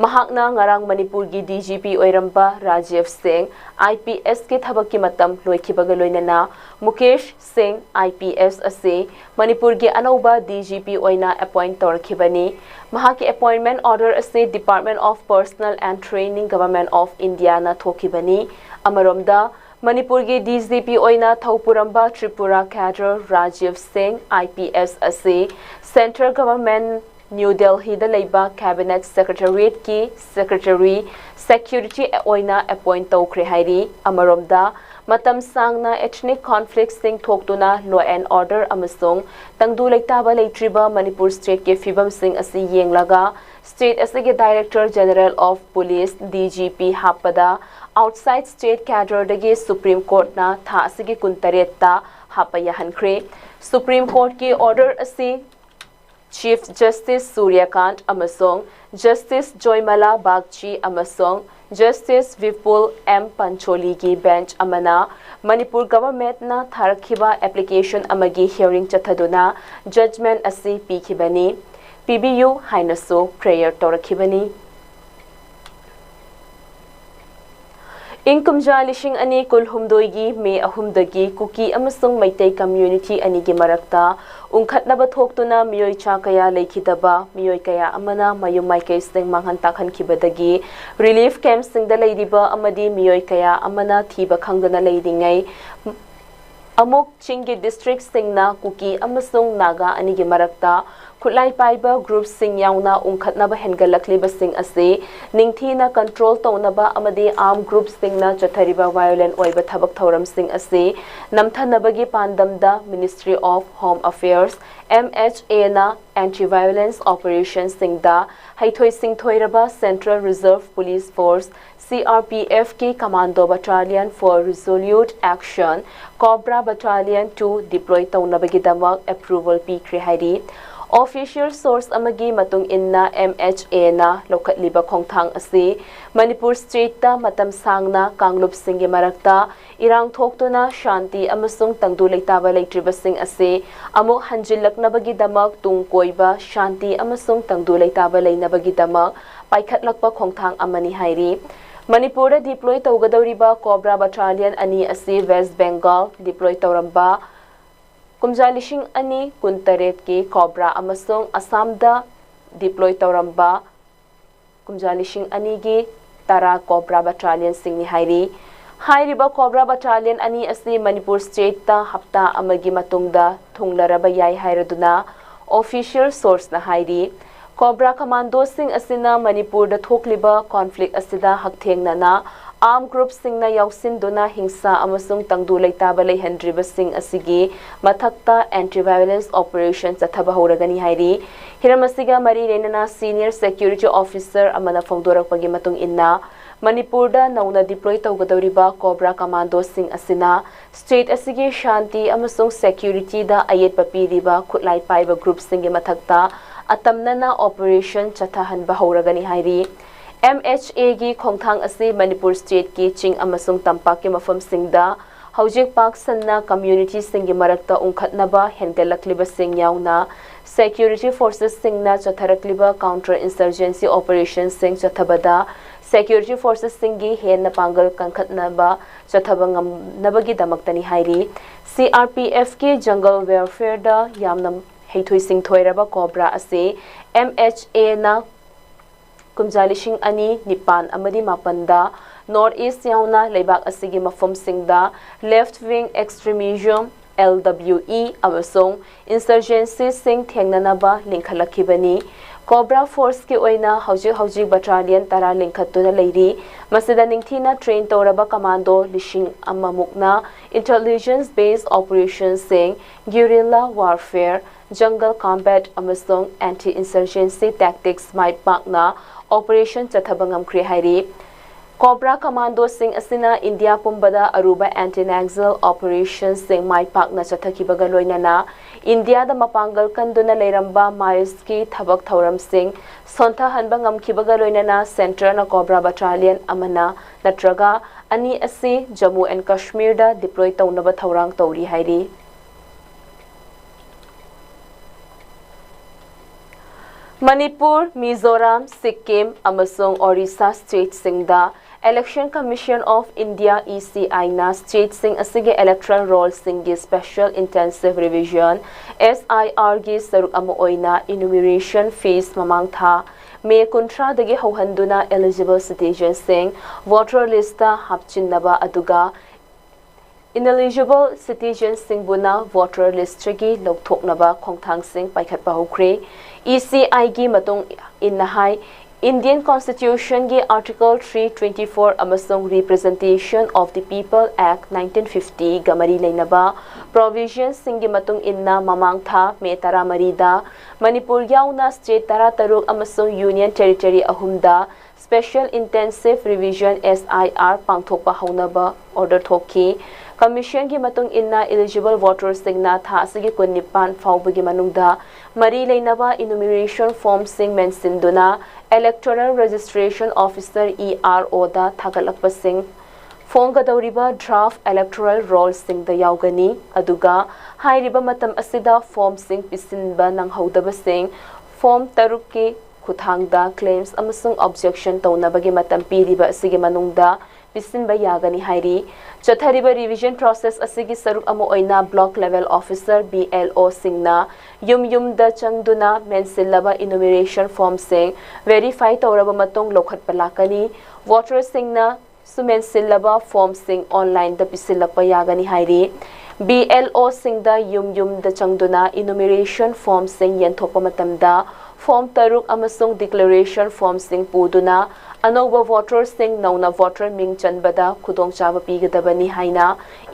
ꯃꯍꯥꯛꯅ ꯉꯔꯥꯡ ꯃꯅꯤꯄꯨꯔꯒꯤ D G P ꯑꯣꯏꯔꯝꯕ ꯔꯥꯖꯤꯕ ꯁꯤꯡ, I P Sꯀꯤ ꯊꯕꯛꯀꯤ ꯃꯇꯝ ꯂꯣꯏꯈꯤꯕꯒ ꯂꯣꯏꯅꯅ ꯃꯨꯀꯦꯁ ꯁꯤꯡ, I P S, ꯑꯁꯤ ꯃꯅꯤꯄꯨꯔꯒꯤ ꯑꯅꯧꯕ D G P ꯑꯣꯏꯅ appoint ꯇꯧꯔꯛꯈꯤꯕꯅꯤ꯫ ꯃꯍꯥꯛꯀꯤ appointment order ꯑꯁꯤ Department of Personnel and Training, Government of Indiaꯅ ꯊꯣꯛꯈꯤꯕꯅꯤ꯫ ꯑꯃꯔꯣꯝꯗ, ꯃꯅꯤꯄꯨꯔꯒꯤ D G P ꯑꯣꯏꯅ ꯊꯧ ꯄꯨꯔꯝꯕ ꯇ꯭ꯔꯤꯄꯨꯔꯥ cadre ꯔꯥꯖꯤꯕ ꯁꯤꯡ, I P S, ꯑꯁꯤ central government New Delhiꯗ ꯂꯩꯕ Cabinet Secretariatꯀꯤ Secretary, Security ꯑꯣꯏꯅ appoint ꯇꯧꯈ꯭ꯔꯦ ꯍꯥꯏꯔꯤ꯫ ꯑꯃꯔꯣꯝꯗ, ꯃꯇꯝ ꯁꯥꯡꯅ ethnic conflictꯁꯤꯡ ꯊꯣꯛꯇꯨꯅ law and order ꯑꯃꯁꯨꯡ ꯇꯪꯗꯨ ꯂꯩꯇꯥꯕ ꯂꯩꯇ꯭ꯔꯤꯕ ꯃꯅꯤꯄꯨꯔ stateꯀꯤ ꯐꯤꯕꯝꯁꯤꯡ ꯑꯁꯤ ꯌꯦꯡꯂꯒ state ꯑꯁꯤꯒꯤ Director General of Police, D G P, ꯍꯥꯞꯄꯗ outside state cadreꯗꯒꯤ Supreme Courtꯅ ꯊꯥ ꯑꯁꯤꯒꯤ ꯀꯨꯟꯇꯔꯦꯠꯇ ꯍꯥꯞꯄ ꯌꯥꯍꯟꯈ꯭ꯔꯦ꯫ Supreme Courtꯀꯤ order ꯑꯁꯤ Chief Justice ꯁꯨꯔ꯭ꯌꯀꯥꯟꯠ ꯑꯃꯁꯨꯡ Justice ꯖꯣꯏꯃꯂꯥ ꯕꯥꯒꯆꯤ ꯑꯃꯁꯨꯡ Justice Vipul M Pancholi ꯒꯤ bench ꯑꯃꯅ ꯃꯅꯤꯄꯨꯔ government ꯅ ꯊꯥꯔꯛꯈꯤꯕ application ꯑꯃꯒꯤ hearing ꯆꯠꯊꯗꯨꯅ judgment ꯑꯁꯤ ꯄꯤꯈꯤꯕꯅꯤ꯫ ꯄꯤꯕꯤꯌꯨ ꯍꯥꯏꯅꯁꯨ prayer ꯇꯧꯔꯛꯈꯤꯕꯅꯤ꯫ ꯏꯪ ꯀꯨꯝꯖꯥ ꯂꯤꯁꯤꯡ ꯑꯅꯤ ꯀꯨꯟꯍꯨꯝꯗꯣꯏꯒꯤ ꯃꯦ ꯑꯍꯨꯝꯗꯒꯤ ꯀꯨꯀꯤ ꯑꯃꯁꯨꯡ ꯃꯩꯇꯩ community ꯑꯅꯤꯒꯤ ꯃꯔꯛꯇ ꯎꯪꯈꯠꯅꯕ ꯊꯣꯛꯇꯨꯅ ꯃꯤꯑꯣꯏ ꯆꯥ ꯀꯌꯥ ꯂꯩꯈꯤꯗꯕ ꯃꯤꯑꯣꯏ ꯀꯌꯥ ꯑꯃꯅ ꯃꯌꯨꯝ ꯃꯥꯏꯀꯩꯁꯤꯡ ꯃꯥꯡꯍꯟ ꯇꯥꯛꯍꯟꯈꯤꯕꯗꯒꯤ relief camp ꯁꯤꯡꯗ ꯂꯩꯔꯤꯕ ꯑꯃꯗꯤ ꯃꯤꯑꯣꯏ ꯀꯌꯥ ꯑꯃꯅ ꯊꯤꯕ ꯈꯪꯗꯅ ꯂꯩꯔꯤꯉꯩ ꯑꯃꯨꯛ ꯆꯤꯡꯒꯤ district ꯁꯤꯡꯅ ꯀꯨꯀꯤ ꯑꯃꯁꯨꯡ ꯅꯥꯒꯥ ꯑꯅꯤꯒꯤ ꯃꯔꯛꯇ ꯈꯨꯠꯂꯥꯏ ꯄꯥꯏꯕ group ꯁꯤꯡ ꯌꯥꯎꯅ ꯎꯪꯈꯠꯅꯕ ꯍꯦꯟꯒꯠꯂꯛꯂꯤꯕꯁꯤꯡ ꯑꯁꯤ ꯅꯤꯡꯊꯤꯅ control ꯇꯧꯅꯕ ꯑꯃꯗꯤ armed group ꯁꯤꯡꯅ ꯆꯠꯊꯔꯤꯕ violent ꯑꯣꯏꯕ ꯊꯕꯛ ꯊꯧꯔꯝꯁꯤꯡ ꯑꯁꯤ ꯅꯝꯊꯅꯕꯒꯤ ꯄꯥꯟꯗꯝꯗ Ministry of Home Affairs, M H A ꯅ anti violence operation ꯁꯤꯡꯗ ꯍꯩꯊꯣꯏ ꯁꯤꯡꯊꯣꯏꯔꯕ Central Reserve Police Force, C R P F ꯀꯤ Commando Battalion for Resolute Action, COBRA Battalion two deploy ꯇꯧꯅꯕꯒꯤꯗꯃꯛ approval ꯄꯤꯈ꯭ꯔꯦ ꯍꯥꯏꯔꯤ꯫ Official source ꯑꯃꯒꯤ ꯃꯇꯨꯡ ꯏꯟꯅ, M H A ꯅ ꯂꯧꯈꯠꯂꯤꯕ ꯈꯣꯡꯊꯥꯡ ꯑꯁꯤ ꯃꯅꯤꯄꯨꯔ state ꯇ ꯃꯇꯝ ꯁꯥꯡꯅ ꯀꯥꯡꯂꯨꯞꯁꯤꯡꯒꯤ ꯃꯔꯛꯇ ꯏꯔꯥꯡ ꯊꯣꯛꯇꯨꯅ ꯁꯥꯟꯇꯤ ꯑꯃꯁꯨꯡ ꯇꯪꯗꯨ ꯂꯩꯇꯥꯕ ꯂꯩꯇ꯭ꯔꯤꯕꯁꯤꯡ ꯑꯁꯤ ꯑꯃꯨꯛ ꯍꯟꯖꯤꯜꯂꯛꯅꯕꯒꯤꯗꯃꯛ ꯇꯨꯡ ꯀꯣꯏꯕ ꯁꯥꯟꯇꯤ ꯑꯃꯁꯨꯡ ꯇꯪꯗꯨ ꯂꯩꯇꯥꯕ ꯂꯩꯅꯕꯒꯤꯗꯃꯛ ꯄꯥꯏꯈꯠꯂꯛꯄ ꯈꯣꯡꯊꯥꯡ ꯑꯃꯅꯤ ꯍꯥꯏꯔꯤ꯫ ꯃꯅꯤꯄꯨꯔꯗ deploy ꯇꯧꯒꯗꯧꯔꯤꯕ COBRA Battalion ꯑꯅꯤ ꯑꯁꯤ West Bengal deploy ꯇꯧꯔꯝꯕ ꯀꯨꯝꯖꯥ ꯂꯤꯁꯤꯡ ꯑꯅꯤ ꯀꯨꯟꯇꯔꯦꯠꯀꯤ COBRA ꯑꯃꯁꯨꯡ ꯑꯁꯥꯝꯗ deploy ꯇꯧꯔꯝꯕ ꯀꯨꯝꯖꯥ ꯂꯤꯁꯤꯡ ꯑꯅꯤꯒꯤ ꯇꯔꯥ COBRA Battalion ꯁꯤꯡꯅꯤ ꯍꯥꯏꯔꯤ꯫ ꯍꯥꯏꯔꯤꯕ COBRA Battalion ꯑꯅꯤ ꯑꯁꯤ ꯃꯅꯤꯄꯨꯔ state ꯇ ꯍꯞꯇꯥ ꯑꯃꯒꯤ ꯃꯇꯨꯡꯗ ꯊꯨꯡꯂꯔꯕ ꯌꯥꯏ ꯍꯥꯏꯔꯗꯨꯅ official source ꯅ ꯍꯥꯏꯔꯤ꯫ COBRA Commando ꯁꯤꯡ ꯑꯁꯤꯅ ꯃꯅꯤꯄꯨꯔꯗ ꯊꯣꯛꯂꯤꯕ conflict ꯑꯁꯤꯗ ꯍꯛꯊꯦꯡꯅꯅ armed group ꯁꯤꯡꯅ ꯌꯥꯎꯁꯤꯟꯗꯨꯅ ꯍꯤꯡꯁꯥ ꯑꯃꯁꯨꯡ ꯇꯪꯗꯨ ꯂꯩꯇꯥꯕ ꯂꯩꯍꯟꯗ꯭ꯔꯤꯕꯁꯤꯡ ꯑꯁꯤꯒꯤ ꯃꯊꯛꯇ anti violence operation ꯆꯠꯊꯕ ꯍꯧꯔꯒꯅꯤ ꯍꯥꯏꯔꯤ꯫ ꯍꯤꯔꯝ ꯑꯁꯤꯒ ꯃꯔꯤ ꯂꯩꯅꯅ senior security officer ꯑꯃꯅ ꯐꯣꯡꯗꯣꯔꯛꯄꯒꯤ ꯃꯇꯨꯡ ꯏꯟꯅ, ꯃꯅꯤꯄꯨꯔꯗ ꯅꯧꯅ deploy ꯇꯧꯒꯗꯧꯔꯤꯕ COBRA Commando ꯁꯤꯡ ꯑꯁꯤꯅ state ꯑꯁꯤꯒꯤ ꯁꯥꯟꯇꯤ ꯑꯃꯁꯨꯡ security ꯗ ꯑꯌꯦꯠꯄ ꯄꯤꯔꯤꯕ ꯈꯨꯠꯂꯥꯏ ꯄꯥꯏꯕ group ꯁꯤꯡꯒꯤ ꯃꯊꯛꯇ ꯑꯇꯝꯅꯅ operation ꯆꯠꯊꯍꯟꯕ ꯍꯧꯔꯒꯅꯤ ꯍꯥꯏꯔꯤ꯫ MHAꯒꯤ ꯈꯣꯡꯊꯥꯡ ꯑꯁꯤ ꯃꯅꯤꯄꯨꯔ stateꯀꯤ ꯆꯤꯡ ꯑꯃꯁꯨꯡ ꯇꯝꯄꯥꯛꯀꯤ ꯃꯐꯝꯁꯤꯡꯗ ꯍꯧꯖꯤꯛ ꯄꯥꯛ ꯁꯟꯅ communityꯁꯤꯡꯒꯤ ꯃꯔꯛꯇ ꯎꯪꯈꯠꯅꯕ ꯍꯦꯟꯒꯠꯂꯛꯂꯤꯕꯁꯤꯡ ꯌꯥꯎꯅ security forcesꯁꯤꯡꯅ ꯆꯠꯊꯔꯛꯂꯤꯕ counter insurgency operationꯁꯤꯡ ꯆꯠꯊꯕꯗ security forcesꯁꯤꯡꯒꯤ ꯍꯦꯟꯅ ꯄꯥꯡꯒꯜ ꯀꯟꯈꯠꯅꯕ ꯆꯠꯊꯕ ꯉꯝꯅꯕꯒꯤꯗꯃꯛꯇꯅꯤ ꯍꯥꯏꯔꯤ꯫ CRPFꯀꯤ jungle warfareꯗ ꯌꯥꯝꯅ ꯍꯩꯊꯣꯏ ꯁꯤꯡꯊꯣꯏꯔꯕ COBRA ꯑꯁꯤ MHAꯅ ꯀꯨꯝꯖꯥ ꯂꯤꯁꯤꯡ ꯑꯅꯤ ꯅꯤꯄꯥꯟ ꯑꯃꯗꯤ ꯃꯥꯄꯟꯗ North East ꯌꯥꯎꯅ ꯂꯩꯕꯥꯛ ꯑꯁꯤꯒꯤ ꯃꯐꯝꯁꯤꯡꯗ left wing extremism, LWE, ꯑꯃꯁꯨꯡ insurgencyꯁꯤꯡ ꯊꯦꯡꯅꯅꯕ ꯂꯤꯡꯈꯠꯂꯛꯈꯤꯕꯅꯤ꯫ COBRA forceꯀꯤ ꯑꯣꯏꯅ ꯍꯧꯖꯤꯛ ꯍꯧꯖꯤꯛ battalion ꯇꯔꯥ ꯂꯤꯡꯈꯠꯇꯨꯅ ꯂꯩꯔꯤ꯫ ꯃꯁꯤꯗ ꯅꯤꯡꯊꯤꯅ train ꯇꯧꯔꯕ commando ꯂꯤꯁꯤꯡ ꯑꯃ ꯃꯨꯛꯅ intelligence based operationꯁꯤꯡ, guerrilla warfare, jungle combat ꯑꯃꯁꯨꯡ anti insurgency tactics ꯃꯥꯏ ꯄꯥꯛꯅ operation ꯆꯠꯊꯕ ꯉꯝꯈ꯭ꯔꯦ ꯍꯥꯏꯔꯤ꯫ COBRA commandoꯁꯤꯡ ꯑꯁꯤꯅ ꯏꯟꯗꯤꯌꯥ ꯄꯨꯝꯕꯗ ꯑꯔꯨꯕ anti Naxal operationꯁꯤꯡ ꯃꯥꯏ ꯄꯥꯛꯅ ꯆꯠꯊꯈꯤꯕꯒ ꯂꯣꯏꯅꯅ ꯏꯟꯗꯤꯌꯥꯗ ꯃꯄꯥꯡꯒꯜ ꯀꯟꯗꯨꯅ ꯂꯩꯔꯝꯕ MISEꯀꯤ ꯊꯕꯛ ꯊꯧꯔꯝꯁꯤꯡ ꯁꯣꯟꯊꯍꯟꯕ ꯉꯝꯈꯤꯕꯒ ꯂꯣꯏꯅꯅ centreꯅ COBRA battalion ꯑꯃꯅ ꯅꯠꯇ꯭ꯔꯒ ꯑꯅꯤ ꯑꯁꯤ Jammu and Kashmirꯗ deploy ꯇꯧꯅꯕ ꯊꯧꯔꯥꯡ ꯇꯧꯔꯤ ꯍꯥꯏꯔꯤ꯫ ꯃꯅꯤꯄꯨꯔ, ꯃꯤꯖꯣꯔꯥꯝ, ꯁꯤꯛꯀꯤꯝ ꯑꯃꯁꯨꯡ Orissa stateꯁꯤꯡꯗ Election Commission of India, ECIꯅ stateꯁꯤꯡ ꯑꯁꯤꯒꯤ electoral rollꯁꯤꯡꯒꯤ Special Intensive Revision, SIRꯒꯤ ꯁꯔꯨꯛ ꯑꯃ ꯑꯣꯏꯅ enumeration phase ꯃꯃꯥꯡ ꯊꯥ ꯃꯦ ꯀꯨꯟꯊ꯭ꯔꯥꯗꯒꯤ ꯍꯧꯍꯟꯗꯨꯅ eligible citizenꯁꯤꯡ voter listꯇ ꯍꯥꯞꯆꯤꯟꯅꯕ, ꯑꯗꯨꯒ ineligible citizenꯁꯤꯡꯕꯨꯅ voter listꯇꯒꯤ ꯂꯧꯊꯣꯛꯅꯕ ꯈꯣꯡꯊꯥꯡꯁꯤꯡ ꯄꯥꯏꯈꯠꯄ ꯍꯧꯈ꯭ꯔꯦ꯫ ECIꯒꯤ ꯃꯇꯨꯡ ꯏꯟꯅ ꯍꯥꯏ, Indian Constitutionꯒꯤ Article three twenty four ꯑꯃꯁꯨꯡ Representation of the People Act nineteen fiftyꯒ ꯃꯔꯤ ꯂꯩꯅꯕ provisionꯁꯤꯡꯒꯤ ꯃꯇꯨꯡ ꯏꯟꯅ ꯃꯃꯥꯡ ꯊꯥ ꯃꯦ ꯇꯔꯥꯃꯔꯤꯗ ꯃꯅꯤꯄꯨꯔ ꯌꯥꯎꯅ state ꯇꯔꯥꯇꯔꯨꯛ ꯑꯃꯁꯨꯡ Union Territory ꯑꯍꯨꯝꯗ Special Intensive Revision, SIR, ꯄꯥꯡꯊꯣꯛꯄ ꯍꯧꯅꯕ order ꯊꯣꯛꯈꯤ꯫ Commissionꯒꯤ ꯃꯇꯨꯡ ꯏꯟꯅ eligible votersꯁꯤꯡꯅ ꯊꯥ ꯑꯁꯤꯒꯤ ꯀꯨꯟꯅꯤꯄꯥꯟ ꯐꯥꯎꯕꯒꯤ ꯃꯅꯨꯡꯗ ꯃꯔꯤ ꯂꯩꯅꯕ enumeration formꯁꯤꯡ ꯃꯦꯟꯁꯤꯟꯗꯨꯅ Electoral Registration Officer, EROꯗ ꯊꯥꯒꯠꯂꯛꯄꯁꯤꯡ ꯐꯣꯡꯒꯗꯧꯔꯤꯕ draft electoral rollꯁꯤꯡꯗ ꯌꯥꯎꯒꯅꯤ꯫ ꯑꯗꯨꯒ ꯍꯥꯏꯔꯤꯕ ꯃꯇꯝ ꯑꯁꯤꯗ formꯁꯤꯡ ꯄꯤꯁꯤꯟꯕ ꯅꯪꯍꯧꯗꯕꯁꯤꯡ form ꯇꯔꯨꯛꯀꯤ ꯈꯨꯠꯊꯥꯡꯗ claims ꯑꯃꯁꯨꯡ objection ꯇꯧꯅꯕꯒꯤ ꯃꯇꯝ ꯄꯤꯔꯤꯕ ꯑꯁꯤꯒꯤ ꯃꯅꯨꯡꯗ ꯄꯤꯁꯤꯟꯕ ꯌꯥꯒꯅꯤ ꯍꯥꯏꯔꯤ꯫ ꯆꯠꯊꯔꯤꯕ revision process ꯑꯁꯤꯒꯤ ꯁꯔꯨꯛ ꯑꯃ ꯑꯣꯏꯅ block level officer, BLOꯁꯤꯡꯅ ꯌꯨꯝ ꯌꯨꯝꯗ ꯆꯪꯗꯨꯅ ꯃꯦꯟꯁꯤꯜꯂꯕ enumeration formꯁꯤꯡ verify ꯇꯧꯔꯕ ꯃꯇꯨꯡ ꯂꯧꯈꯠꯄ ꯂꯥꯛꯀꯅꯤ꯫ Voterꯁꯤꯡꯅ ꯁꯨ ꯃꯦꯟꯁꯤꯜꯂꯕ formꯁꯤꯡ onlineꯗ ꯄꯤꯁꯤꯜꯂꯛꯄ ꯌꯥꯒꯅꯤ ꯍꯥꯏꯔꯤ꯫ BLOꯁꯤꯡꯗ ꯌꯨꯝ ꯌꯨꯝꯗ ꯆꯪꯗꯨꯅ enumeration formꯁꯤꯡ ꯌꯦꯟꯊꯣꯛꯄ ꯃꯇꯝꯗ form ꯇꯔꯨꯛ ꯑꯃꯁꯨꯡ declaration formꯁꯤꯡ ꯄꯨꯗꯨꯅ ꯑꯅꯧꯕ voterꯁꯤꯡ ꯅꯧꯅ voter ꯃꯤꯡ ꯆꯟꯕꯗ ꯈꯨꯗꯣꯡꯆꯥꯕ ꯄꯤꯒꯗꯕꯅꯤ ꯍꯥꯏꯅ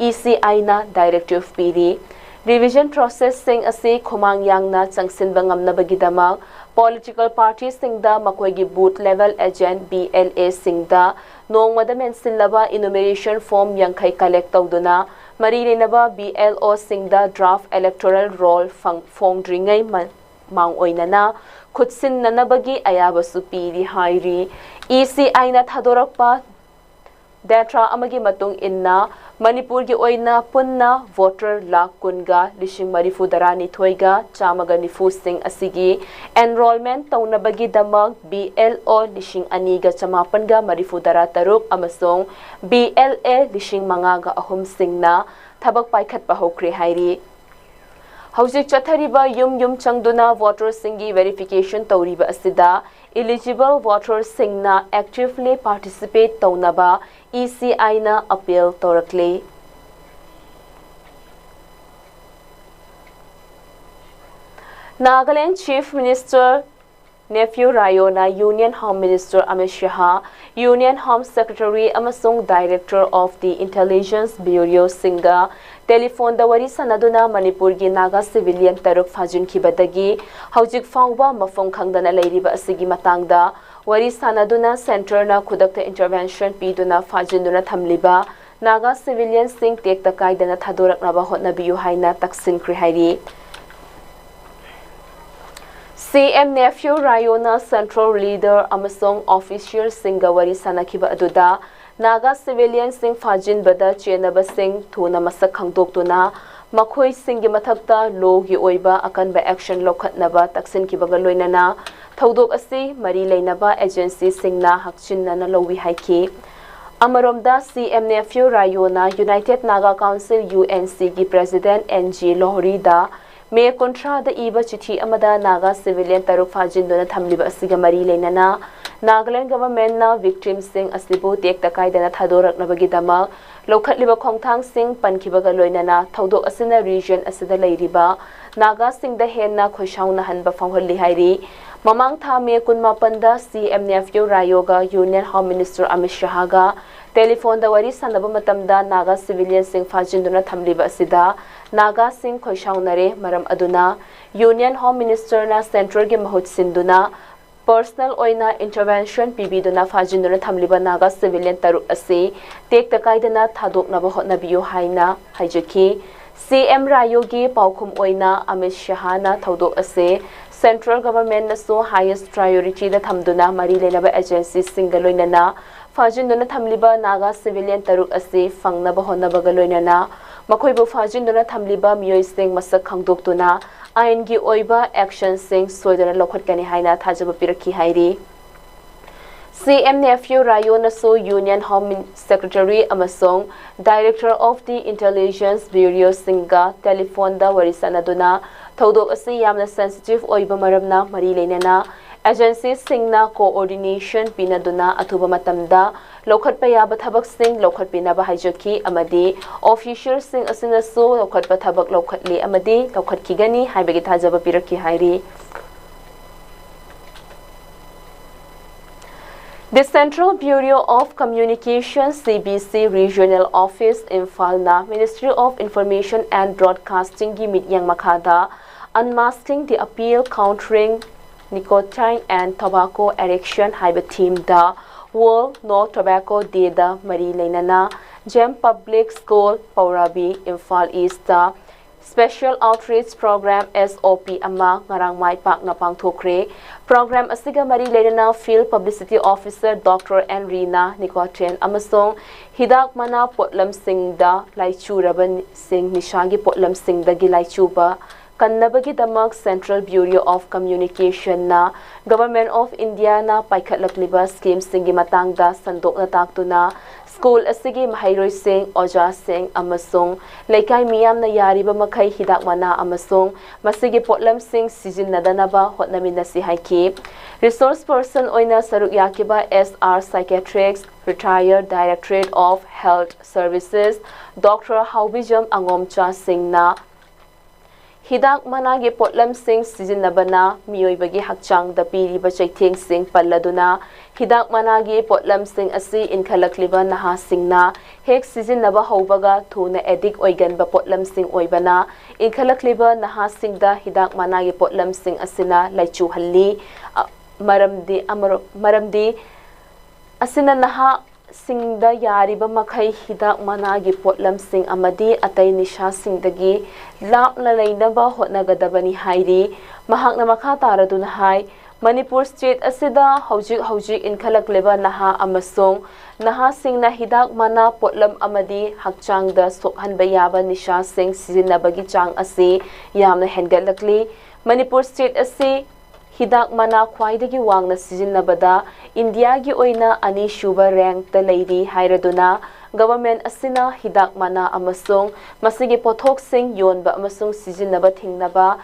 ECIꯅ directive ꯄꯤꯔꯤ꯫ Revision processꯁꯤꯡ ꯑꯁꯤ ꯈꯨꯃꯥꯡ ꯌꯥꯡꯅ ꯆꯪꯁꯤꯟꯕ ꯉꯝꯅꯕꯒꯤꯗꯃꯛ political partyꯁꯤꯡꯗ ꯃꯈꯣꯏꯒꯤ booth level agent, BLAꯁꯤꯡꯗ ꯅꯣꯡꯃꯗ ꯃꯦꯟꯁꯤꯜꯂꯕ enumeration form ꯌꯥꯡꯈꯩ collect ꯇꯧꯗꯨꯅ ꯃꯔꯤ ꯂꯩꯅꯕ BLOꯁꯤꯡꯗ draft electoral roll ꯐꯪ-, ꯐꯣꯡꯗ꯭ꯔꯤꯉꯩ ꯃ-, ꯃꯥꯡꯑꯣꯏꯅꯅ ꯈꯨꯠꯁꯤꯟꯅꯅꯕꯒꯤ ꯑꯌꯥꯕꯁꯨ ꯄꯤꯔꯤ ꯍꯥꯏꯔꯤ꯫ ECIꯅ ꯊꯥꯗꯣꯔꯛꯄ data ꯑꯃꯒꯤ ꯃꯇꯨꯡ ꯏꯟꯅ ꯃꯅꯤꯄꯨꯔꯒꯤ ꯑꯣꯏꯅ ꯄꯨꯟꯅ voter ꯂꯥꯈ ꯀꯨꯟꯒ ꯂꯤꯁꯤꯡ ꯃꯔꯤꯐꯨ ꯇꯔꯥꯅꯤꯊꯣꯏꯒ ꯆꯥꯝꯃꯒ ꯅꯤꯐꯨꯁꯤꯡ ꯑꯁꯤꯒꯤ enrollment ꯇꯧꯅꯕꯒꯤꯗꯃꯛ BLO ꯂꯤꯁꯤꯡ ꯑꯅꯤꯒ ꯆꯃꯥꯄꯟꯒ ꯃꯔꯤꯐꯨ ꯇꯔꯥ ꯇꯔꯨꯛ ꯑꯃꯁꯨꯡ BLA ꯂꯤꯁꯤꯡ ꯃꯉꯥꯒ ꯑꯍꯨꯝꯁꯤꯡꯅ ꯊꯕꯛ ꯄꯥꯏꯈꯠꯄ ꯍꯧꯈ꯭ꯔꯦ ꯍꯥꯏꯔꯤ꯫ ꯍꯧꯖꯤꯛ ꯆꯠꯊꯔꯤꯕ ꯌꯨꯝ ꯌꯨꯝ ꯆꯪꯗꯨꯅ voterꯁꯤꯡꯒꯤ verification ꯇꯧꯔꯤꯕ ꯑꯁꯤꯗ eligible voterꯁꯤꯡꯅ actively participate ꯇꯧꯅꯕ ECIꯅ appeal ꯇꯧꯔꯛꯂꯤ꯫ Nagaland Chief Minister Neiphiu Rioꯅ Union Home Minister Amit Shah, Union Home Secretary ꯑꯃꯁꯨꯡ Director of the Intelligence Bureauꯁꯤꯡꯒ ꯇꯦꯂꯤꯐꯣꯟꯗ ꯋꯥꯔꯤ ꯁꯥꯟꯅꯗꯨꯅ ꯃꯅꯤꯄꯨꯔꯒꯤ ꯅꯥꯒꯥ civilian ꯇꯔꯨꯛ ꯐꯥꯖꯤꯟꯈꯤꯕꯗꯒꯤ ꯍꯧꯖꯤꯛ ꯐꯥꯎꯕ ꯃꯐꯝ ꯈꯪꯗꯅ ꯂꯩꯔꯤꯕ ꯑꯁꯤꯒꯤ ꯃꯇꯥꯡꯗ ꯋꯥꯔꯤ ꯁꯥꯟꯅꯗꯨꯅ centreꯅ ꯈꯨꯗꯛꯇ intervention ꯄꯤꯗꯨꯅ ꯐꯥꯖꯤꯟꯗꯨꯅ ꯊꯝꯂꯤꯕ ꯅꯥꯒꯥ ꯁꯤꯚꯤꯂꯤꯌꯟꯁꯤꯡ ꯇꯦꯛꯇ ꯀꯥꯏꯗꯅ ꯊꯥꯗꯣꯔꯛꯅꯕ ꯍꯣꯠꯅꯕꯤꯌꯨ ꯍꯥꯏꯅ ꯇꯛꯁꯤꯟꯈ꯭ꯔꯦ ꯍꯥꯏꯔꯤ꯫ C M Neiphiu ꯔꯥꯌꯣꯅ central leader ꯑꯃꯁꯨꯡ ꯑꯣꯐꯤꯁꯤꯌꯦꯜꯁꯤꯡꯒ ꯋꯥꯔꯤ ꯁꯥꯅꯈꯤꯕ ꯑꯗꯨꯗ ꯅꯥꯒꯥ ꯁꯤꯚꯤꯂꯤꯌꯟꯁꯤꯡ ꯐꯥꯖꯤꯟꯕꯗ ꯆꯦꯟꯅꯕꯁꯤꯡ ꯊꯨꯅ ꯃꯁꯛ ꯈꯪꯗꯣꯛꯇꯨꯅ ꯃꯈꯣꯏꯁꯤꯡꯒꯤ ꯃꯊꯛꯇ ꯂꯣꯒꯤ ꯑꯣꯏꯕ ꯑꯀꯟꯕ ꯑꯦꯛꯁꯟ ꯂꯧꯈꯠꯅꯕ ꯇꯛꯁꯤꯟꯈꯤꯕꯒ ꯂꯣꯏꯅꯅ ꯊꯧꯗꯣꯛ ꯑꯁꯤ ꯃꯔꯤ ꯂꯩꯅꯕ ꯑꯦꯖꯦꯟꯁꯤꯁꯤꯡꯅ ꯍꯛꯆꯤꯟꯅꯅ ꯂꯧꯏ ꯍꯥꯏꯈꯤ꯫ ꯑꯃꯔꯣꯝꯗ ꯁꯤ ꯑꯦꯝ ꯅꯦꯐ꯭ꯌꯨ ꯔꯥꯌꯣꯅ united Naga council U N ꯁꯤꯒꯤ ꯄ꯭ꯔꯦꯁꯤꯗꯦꯟꯠ ꯑꯦꯟ ꯖꯤ ꯂꯣꯍꯔꯤꯗ ꯃꯦ ꯀꯨꯟꯊ꯭ꯔꯥꯗ ꯏꯕ ꯆꯤꯊꯤ ꯑꯃꯗ ꯅꯥꯒꯥ ꯁꯤꯚꯤꯂꯤꯌꯟ ꯇꯔꯨꯛ ꯐꯥꯖꯤꯟꯗꯨꯅ ꯊꯝꯂꯤꯕ ꯑꯁꯤꯒ ꯃꯔꯤ ꯂꯩꯅꯅ ꯅꯥꯒꯥꯂꯦꯟ ꯒꯚꯔꯟꯃꯦꯟꯠꯅ ꯚꯤꯛꯇꯤꯝꯁꯤꯡ ꯑꯁꯤꯕꯨ ꯇꯦꯛꯇ ꯀꯥꯏꯗꯅ ꯊꯥꯗꯣꯔꯛꯅꯕꯒꯤꯗꯃꯛ ꯂꯧꯈꯠꯂꯤꯕ ꯈꯣꯡꯊꯥꯡꯁꯤꯡ ꯄꯟꯈꯤꯕꯒ ꯂꯣꯏꯅꯅ ꯊꯧꯗꯣꯛ ꯑꯁꯤꯅ ꯔꯤꯖꯟ ꯑꯁꯤꯗ ꯂꯩꯔꯤꯕ ꯅꯥꯒꯥꯁꯤꯡꯗ ꯍꯦꯟꯅ ꯈꯣꯏꯁꯥꯎꯅꯍꯟꯕ ꯐꯥꯎꯍꯜꯂꯤ ꯍꯥꯏꯔꯤ꯫ ꯃꯃꯥꯡ ꯊꯥ ꯃꯦ ꯀꯨꯟꯃꯥꯄꯟꯗ ꯁꯤ ꯑꯦꯝ ꯅꯦꯐ꯭ꯌꯨ ꯔꯥꯌꯣꯒ ꯌꯨꯅꯤꯌꯟ ꯍꯣꯝ ꯃꯤꯅꯤꯁꯇꯔ ꯑꯃꯤꯠ ꯁꯍꯥꯒ ꯇꯦꯂꯤꯐꯣꯟꯗ ꯋꯥꯔꯤ ꯁꯥꯟꯅꯕ ꯃꯇꯝꯗ ꯅꯥꯒꯥ ꯁꯤꯚꯤꯂꯤꯌꯟꯁꯤꯡ ꯐꯥꯖꯤꯟꯗꯨꯅ ꯊꯝꯂꯤꯕ ꯑꯁꯤꯗ ꯅꯥꯒꯥꯁꯤꯡ ꯈꯣꯏꯁꯥꯎꯅꯔꯦ꯫ ꯃꯔꯝ ꯑꯗꯨꯅ ꯌꯨꯅꯤꯌꯟ ꯍꯣꯝ ꯃꯤꯅꯤꯁꯇꯔꯅ ꯁꯦꯟꯇ꯭ꯔꯦꯜꯒꯤ ꯃꯍꯨꯠ ꯁꯤꯟꯗꯨꯅ ꯄꯔꯁꯅꯦꯜ ꯑꯣꯏꯅ ꯏꯟꯇꯔꯚꯦꯟꯁꯟ ꯄꯤꯕꯤꯗꯨꯅ ꯐꯥꯖꯤꯟꯗꯨꯅ ꯊꯝꯂꯤꯕ ꯅꯥꯒꯥ ꯁꯤꯚꯤꯂꯤꯌꯟ ꯇꯔꯨꯛ ꯑꯁꯤ ꯇꯦꯛꯇ ꯀꯥꯏꯗꯅ ꯊꯥꯗꯣꯛꯅꯕ ꯍꯣꯠꯅꯕꯤꯌꯨ ꯍꯥꯏꯅ ꯍꯥꯏꯖꯈꯤ꯫ ꯁꯤ ꯑꯦꯝ ꯔꯥꯌꯣꯒꯤ ꯄꯥꯎꯈꯨꯝ ꯑꯣꯏꯅ ꯑꯃꯤꯠ ꯁꯍꯥꯅ ꯊꯧꯗꯣꯛ ꯑꯁꯤ ꯁꯦꯟꯇ꯭ꯔꯦꯜ ꯒꯚꯔꯟꯃꯦꯟꯠꯅꯁꯨ ꯍꯥꯏꯌꯦꯁ ꯄ꯭ꯔꯥꯏꯌꯣꯔꯤꯇꯤꯗ ꯊꯝꯗꯨꯅ ꯃꯔꯤ ꯂꯩꯅꯕ ꯑꯦꯖꯦꯟꯁꯤꯁꯤꯡꯒ ꯂꯣꯏꯅꯅ ꯐꯥꯖꯤꯟꯗꯨꯅ ꯊꯝꯂꯤꯕ ꯅꯥꯒꯥ ꯁꯤꯚꯤꯂꯤꯌꯟ ꯇꯔꯨꯛ ꯑꯁꯤ ꯐꯪꯅꯕ ꯍꯣꯠꯅꯕꯒ ꯂꯣꯏꯅꯅ ꯃꯈꯣꯏꯕꯨ ꯐꯥꯖꯤꯟꯗꯨꯅ ꯊꯝꯂꯤꯕ ꯃꯤꯑꯣꯏꯁꯤꯡ ꯃꯁꯛ ꯈꯪꯗꯣꯛꯇꯨꯅ ꯑꯥꯏꯟꯒꯤ ꯑꯣꯏꯕ ꯑꯦꯛꯁꯟꯁꯤꯡ ꯁꯣꯏꯗꯅ ꯂꯧꯈꯠꯀꯅꯤ ꯍꯥꯏꯅ ꯊꯥꯖꯕ ꯄꯤꯔꯛꯈꯤ ꯍꯥꯏꯔꯤ꯫ ꯁꯤ ꯑꯦꯝ ꯅꯦꯐ꯭ꯌꯨ ꯔꯥꯌꯣꯅꯁꯨ ꯌꯨꯅꯤꯌꯟ ꯍꯣꯝ ꯁꯦꯀ꯭ꯔꯦꯇꯔꯤ ꯑꯃꯁꯨꯡ ꯗꯥꯏꯔꯦꯛꯇꯔ ꯑꯣꯐ ꯗꯤ ꯏꯟꯇꯦꯂꯤꯖꯦꯟꯁ ꯕ꯭ꯌꯨꯔꯣꯁꯤꯡꯒ ꯇꯦꯂꯤꯐꯣꯟꯗ ꯋꯥꯔꯤ ꯁꯥꯟꯅꯗꯨꯅ ꯊꯧꯗꯣꯛ ꯑꯁꯤ ꯌꯥꯝꯅ ꯁꯦꯟꯁꯤꯇꯤꯚ ꯑꯣꯏꯕ ꯃꯔꯝꯅ ꯃꯔꯤ ꯂꯩꯅꯅ ꯑꯦꯖꯦꯟꯁꯤꯁꯤꯡꯅ ꯀꯣꯑꯣꯔꯗꯤꯅꯦꯁꯟ ꯄꯤꯅꯗꯨꯅ ꯑꯊꯨꯕ ꯃꯇꯝꯗ ꯂꯧꯈꯠꯄ ꯌꯥꯕ ꯊꯕꯛꯁꯤꯡ ꯂꯧꯈꯠꯄꯤꯅꯕ ꯍꯥꯏꯖꯈꯤ ꯑꯃꯗꯤ ꯑꯣꯐꯤꯁꯤꯌꯦꯜꯁꯤꯡ ꯑꯁꯤꯅꯁꯨ ꯂꯧꯈꯠꯄ ꯊꯕꯛ ꯂꯧꯈꯠꯂꯤ ꯑꯃꯗꯤ ꯂꯧꯈꯠꯈꯤꯒꯅꯤ ꯍꯥꯏꯕꯒꯤ ꯊꯥꯖꯕ ꯄꯤꯔꯛꯈꯤ ꯍꯥꯏꯔꯤ꯫ The Central Bureau of Communication, C B C Regional Office, ꯏꯝꯐꯥꯜꯅ Ministry of Information and Broadcastingꯒꯤ ꯃꯤꯠꯌꯦꯡ ꯃꯈꯥꯗ Unmasking the Appeal, Countering Nicotine and Tobacco Addiction ꯍꯥꯏꯕ themeꯗ World No Tobacco Day ꯗ ꯃꯔꯤ ꯂꯩꯅꯅ ꯖꯦꯝ Public School, ꯄꯧꯔꯥꯕꯤ, Imphal east Special Outreach Program, S O P, ꯑꯃ ꯉꯔꯥꯡ ꯃꯥꯏ ꯄꯥꯛꯅ ꯄꯥꯡꯊꯣꯛꯈ꯭ꯔꯦ꯫ Program ꯑꯁꯤꯒ ꯃꯔꯤ ꯂꯩꯅꯅ Field Publicity Officer Doctor N Rina nicotine ꯑꯃꯁꯨꯡ ꯍꯤꯗꯥꯛ ꯃꯅꯥ ꯄꯣꯠꯂꯝꯁꯤꯡꯗ ꯂꯥꯏꯆꯨꯔꯕꯁꯤꯡ ꯅꯤꯁꯥꯒꯤ ꯄꯣꯠꯂꯝꯁꯤꯡꯗꯒꯤ ꯂꯥꯏꯆꯨꯕ ꯀꯟꯅꯕꯒꯤꯗꯃꯛ Central Bureau of Communication ꯅ Government of India ꯅ ꯄꯥꯏꯈꯠꯂꯛꯂꯤꯕ scheme ꯁꯤꯡꯒꯤ ꯃꯇꯥꯡꯗ ꯁꯟꯗꯣꯛꯅ ꯇꯥꯛꯇꯨꯅ, school ꯑꯁꯤꯒꯤ ꯃꯍꯩꯔꯣꯏꯁꯤꯡ, ꯑꯣꯖꯥꯁꯤꯡ ꯑꯃꯁꯨꯡ ꯂꯩꯀꯥꯏ ꯃꯤꯌꯥꯝꯅ ꯌꯥꯔꯤꯕ ꯃꯈꯩ ꯍꯤꯗꯥꯛ ꯃꯅꯥ ꯑꯃꯁꯨꯡ ꯃꯁꯤꯒꯤ ꯄꯣꯠꯂꯝꯁꯤꯡ ꯁꯤꯖꯤꯟꯅꯗꯅꯕ ꯍꯣꯠꯅꯃꯤꯟꯅꯁꯤ ꯍꯥꯏꯈꯤ꯫ Resource person ꯑꯣꯏꯅ ꯁꯔꯨꯛ ꯌꯥꯈꯤꯕ S R Psychiatrics, Retired Directorate of Health Services, Doctor ꯍꯥꯎꯕꯤꯖꯝ ꯑꯉꯣꯝꯆꯥ ꯁꯤꯡꯅ ꯍꯤꯗꯥꯛ ꯃꯅꯥꯒꯤ ꯄꯣꯠꯂꯝꯁꯤꯡ ꯁꯤꯖꯤꯟꯅꯕꯅ ꯃꯤꯑꯣꯏꯕꯒꯤ ꯍꯛꯆꯥꯡꯗ ꯄꯤꯔꯤꯕ ꯆꯩꯊꯦꯡꯁꯤꯡ ꯄꯜꯂꯗꯨꯅ, ꯍꯤꯗꯥꯛ ꯃꯅꯥꯒꯤ ꯄꯣꯠꯂꯝꯁꯤꯡ ꯑꯁꯤ ꯏꯟꯈꯠꯂꯛꯂꯤꯕ ꯅꯍꯥꯁꯤꯡꯅ ꯍꯦꯛ ꯁꯤꯖꯤꯟꯅꯕ ꯍꯧꯕꯒ ꯊꯨꯅ addict ꯑꯣꯏꯒꯟꯕ ꯄꯣꯠꯂꯝꯁꯤꯡ ꯑꯣꯏꯕꯅ, ꯏꯟꯈꯠꯂꯛꯂꯤꯕ ꯅꯍꯥꯁꯤꯡꯗ ꯍꯤꯗꯥꯛ ꯃꯅꯥꯒꯤ ꯄꯣꯠꯂꯝꯁꯤꯡ ꯑꯁꯤꯅ ꯂꯥꯏꯆꯨꯍꯜꯂꯤ꯫ ꯑ, ꯃꯔꯝꯗꯤ ꯑꯃꯔꯣ-, ꯃꯔꯝꯗꯤ ꯑꯁꯤꯅ ꯅꯍꯥꯁꯤꯡꯗ ꯌꯥꯔꯤꯕ ꯃꯈꯩ ꯍꯤꯗꯥꯛ ꯃꯅꯥꯒꯤ ꯄꯣꯠꯂꯝꯁꯤꯡ ꯑꯃꯗꯤ ꯑꯇꯩ ꯅꯤꯁꯥꯁꯤꯡꯗꯒꯤ ꯂꯥꯞꯅ ꯂꯩꯅꯕ ꯍꯣꯠꯅꯒꯗꯕꯅꯤ ꯍꯥꯏꯔꯤ꯫ ꯃꯍꯥꯛꯅ ꯃꯈꯥ ꯇꯥꯔꯗꯨꯅ ꯍꯥꯏ, ꯃꯅꯤꯄꯨꯔ state ꯑꯁꯤꯗ ꯍꯧꯖꯤꯛ ꯍꯧꯖꯤꯛ ꯏꯟꯈꯠꯂꯛꯂꯤꯕ ꯅꯍꯥ ꯑꯃꯁꯨꯡ ꯅꯍꯥꯁꯤꯡꯅ ꯍꯤꯗꯥꯛ ꯃꯅꯥ ꯄꯣꯠꯂꯝ ꯑꯃꯗꯤ ꯍꯛꯆꯥꯡꯗ ꯁꯣꯛꯍꯟꯕ ꯌꯥꯕ ꯅꯤꯁꯥꯁꯤꯡ ꯁꯤꯖꯤꯟꯅꯕꯒꯤ ꯆꯥꯡ ꯑꯁꯤ ꯌꯥꯝꯅ ꯍꯦꯟꯒꯠꯂꯛꯂꯤ꯫ ꯃꯅꯤꯄꯨꯔ state ꯑꯁꯤ ꯍꯤꯗꯥꯛ ꯃꯅꯥ ꯈ꯭ꯋꯥꯏꯗꯒꯤ ꯋꯥꯡꯅ ꯁꯤꯖꯤꯟꯅꯕꯗ ꯏꯟꯗꯤꯌꯥꯒꯤ ꯑꯣꯏꯅ ꯑꯅꯤꯁꯨꯕ rank ꯇ ꯂꯩꯔꯤ ꯍꯥꯏꯔꯗꯨꯅ, government ꯑꯁꯤꯅ ꯍꯤꯗꯥꯛ ꯃꯅꯥ ꯑꯃꯁꯨꯡ ꯃꯁꯤꯒꯤ ꯄꯣꯠꯊꯣꯛꯁꯤꯡ ꯌꯣꯟꯕ ꯑꯃꯁꯨꯡ ꯁꯤꯖꯤꯟꯅꯕ ꯊꯤꯡꯅꯕ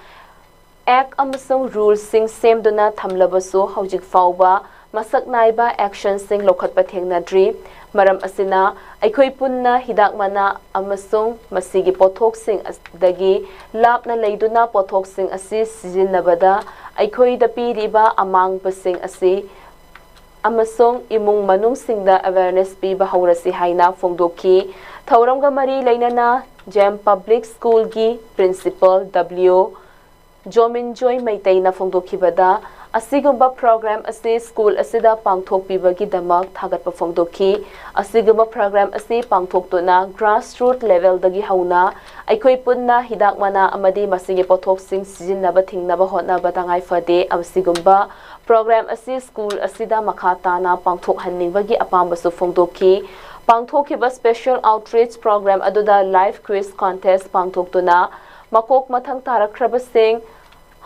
act ꯑꯃꯁꯨꯡ rule ꯁꯤꯡ ꯁꯦꯝꯗꯨꯅ ꯊꯝꯂꯕꯁꯨ, ꯍꯧꯖꯤꯛ ꯐꯥꯎꯕ ꯃꯁꯛ ꯅꯥꯏꯕ action ꯁꯤꯡ ꯂꯧꯈꯠꯄ ꯊꯦꯡꯅꯗ꯭ꯔꯤ꯫ ꯃꯔꯝ ꯑꯁꯤꯅ, ꯑꯩꯈꯣꯏ ꯄꯨꯟꯅ ꯍꯤꯗꯥꯛ ꯃꯅꯥ ꯑꯃꯁꯨꯡ ꯃꯁꯤꯒꯤ ꯄꯣꯠꯊꯣꯛꯁꯤꯡ ꯑꯁꯤꯗꯒꯤ ꯂꯥꯞꯅ ꯂꯩꯗꯨꯅ ꯄꯣꯠꯊꯣꯛꯁꯤꯡ ꯑꯁꯤ ꯁꯤꯖꯤꯟꯅꯕꯗ ꯑꯩꯈꯣꯏꯗ ꯄꯤꯔꯤꯕ ꯑꯃꯥꯡꯕꯁꯤꯡ ꯑꯁꯤ ꯑꯃꯁꯨꯡ ꯏꯃꯨꯡ ꯃꯅꯨꯡꯁꯤꯡꯗ awareness ꯄꯤꯕ ꯍꯧꯔꯁꯤ ꯍꯥꯏꯅ ꯐꯣꯡꯗꯣꯛꯈꯤ꯫ ꯊꯧꯔꯝꯒ ꯃꯔꯤ ꯂꯩꯅꯅ ꯖꯦꯝ Public School ꯒꯤ Principal W ꯖꯣꯃꯤꯟꯖꯣꯏ ꯃꯩꯇꯩꯅ ꯐꯣꯡꯗꯣꯛꯈꯤꯕꯗ, ꯑꯁꯤꯒꯨꯝꯕ program ꯑꯁꯤ school ꯑꯁꯤꯗ ꯄꯥꯡꯊꯣꯛꯄꯤꯕꯒꯤꯗꯃꯛ ꯊꯥꯒꯠꯄ ꯐꯣꯡꯗꯣꯛꯈꯤ꯫ ꯑꯁꯤꯒꯨꯝꯕ program ꯑꯁꯤ ꯄꯥꯡꯊꯣꯛꯇꯨꯅ grassroot levelꯗꯒꯤ ꯍꯧꯅ ꯑꯩꯈꯣꯏ ꯄꯨꯟꯅ ꯍꯤꯗꯥꯛ ꯃꯅꯥ ꯑꯃꯗꯤ ꯃꯁꯤꯒꯤ ꯄꯣꯠꯊꯣꯛꯁꯤꯡ ꯁꯤꯖꯤꯟꯅꯕ ꯊꯤꯡꯅꯕ ꯍꯣꯠꯅꯕ ꯇꯉꯥꯏ ꯐꯗꯦ꯫ ꯑꯁꯤꯒꯨꯝꯕ program ꯑꯁꯤ school ꯑꯁꯤꯗ ꯃꯈꯥ ꯇꯥꯅ ꯄꯥꯡꯊꯣꯛꯍꯟꯅꯤꯡꯕꯒꯤ ꯑꯄꯥꯝꯕꯁꯨ ꯐꯣꯡꯗꯣꯛꯈꯤ꯫ ꯄꯥꯡꯊꯣꯛꯈꯤꯕ special outreach program ꯑꯗꯨꯗ live quiz contest ꯄꯥꯡꯊꯣꯛꯇꯨꯅ ꯃꯀꯣꯛ ꯃꯊꯪ ꯇꯥꯔꯛꯈ꯭ꯔꯕꯁꯤꯡ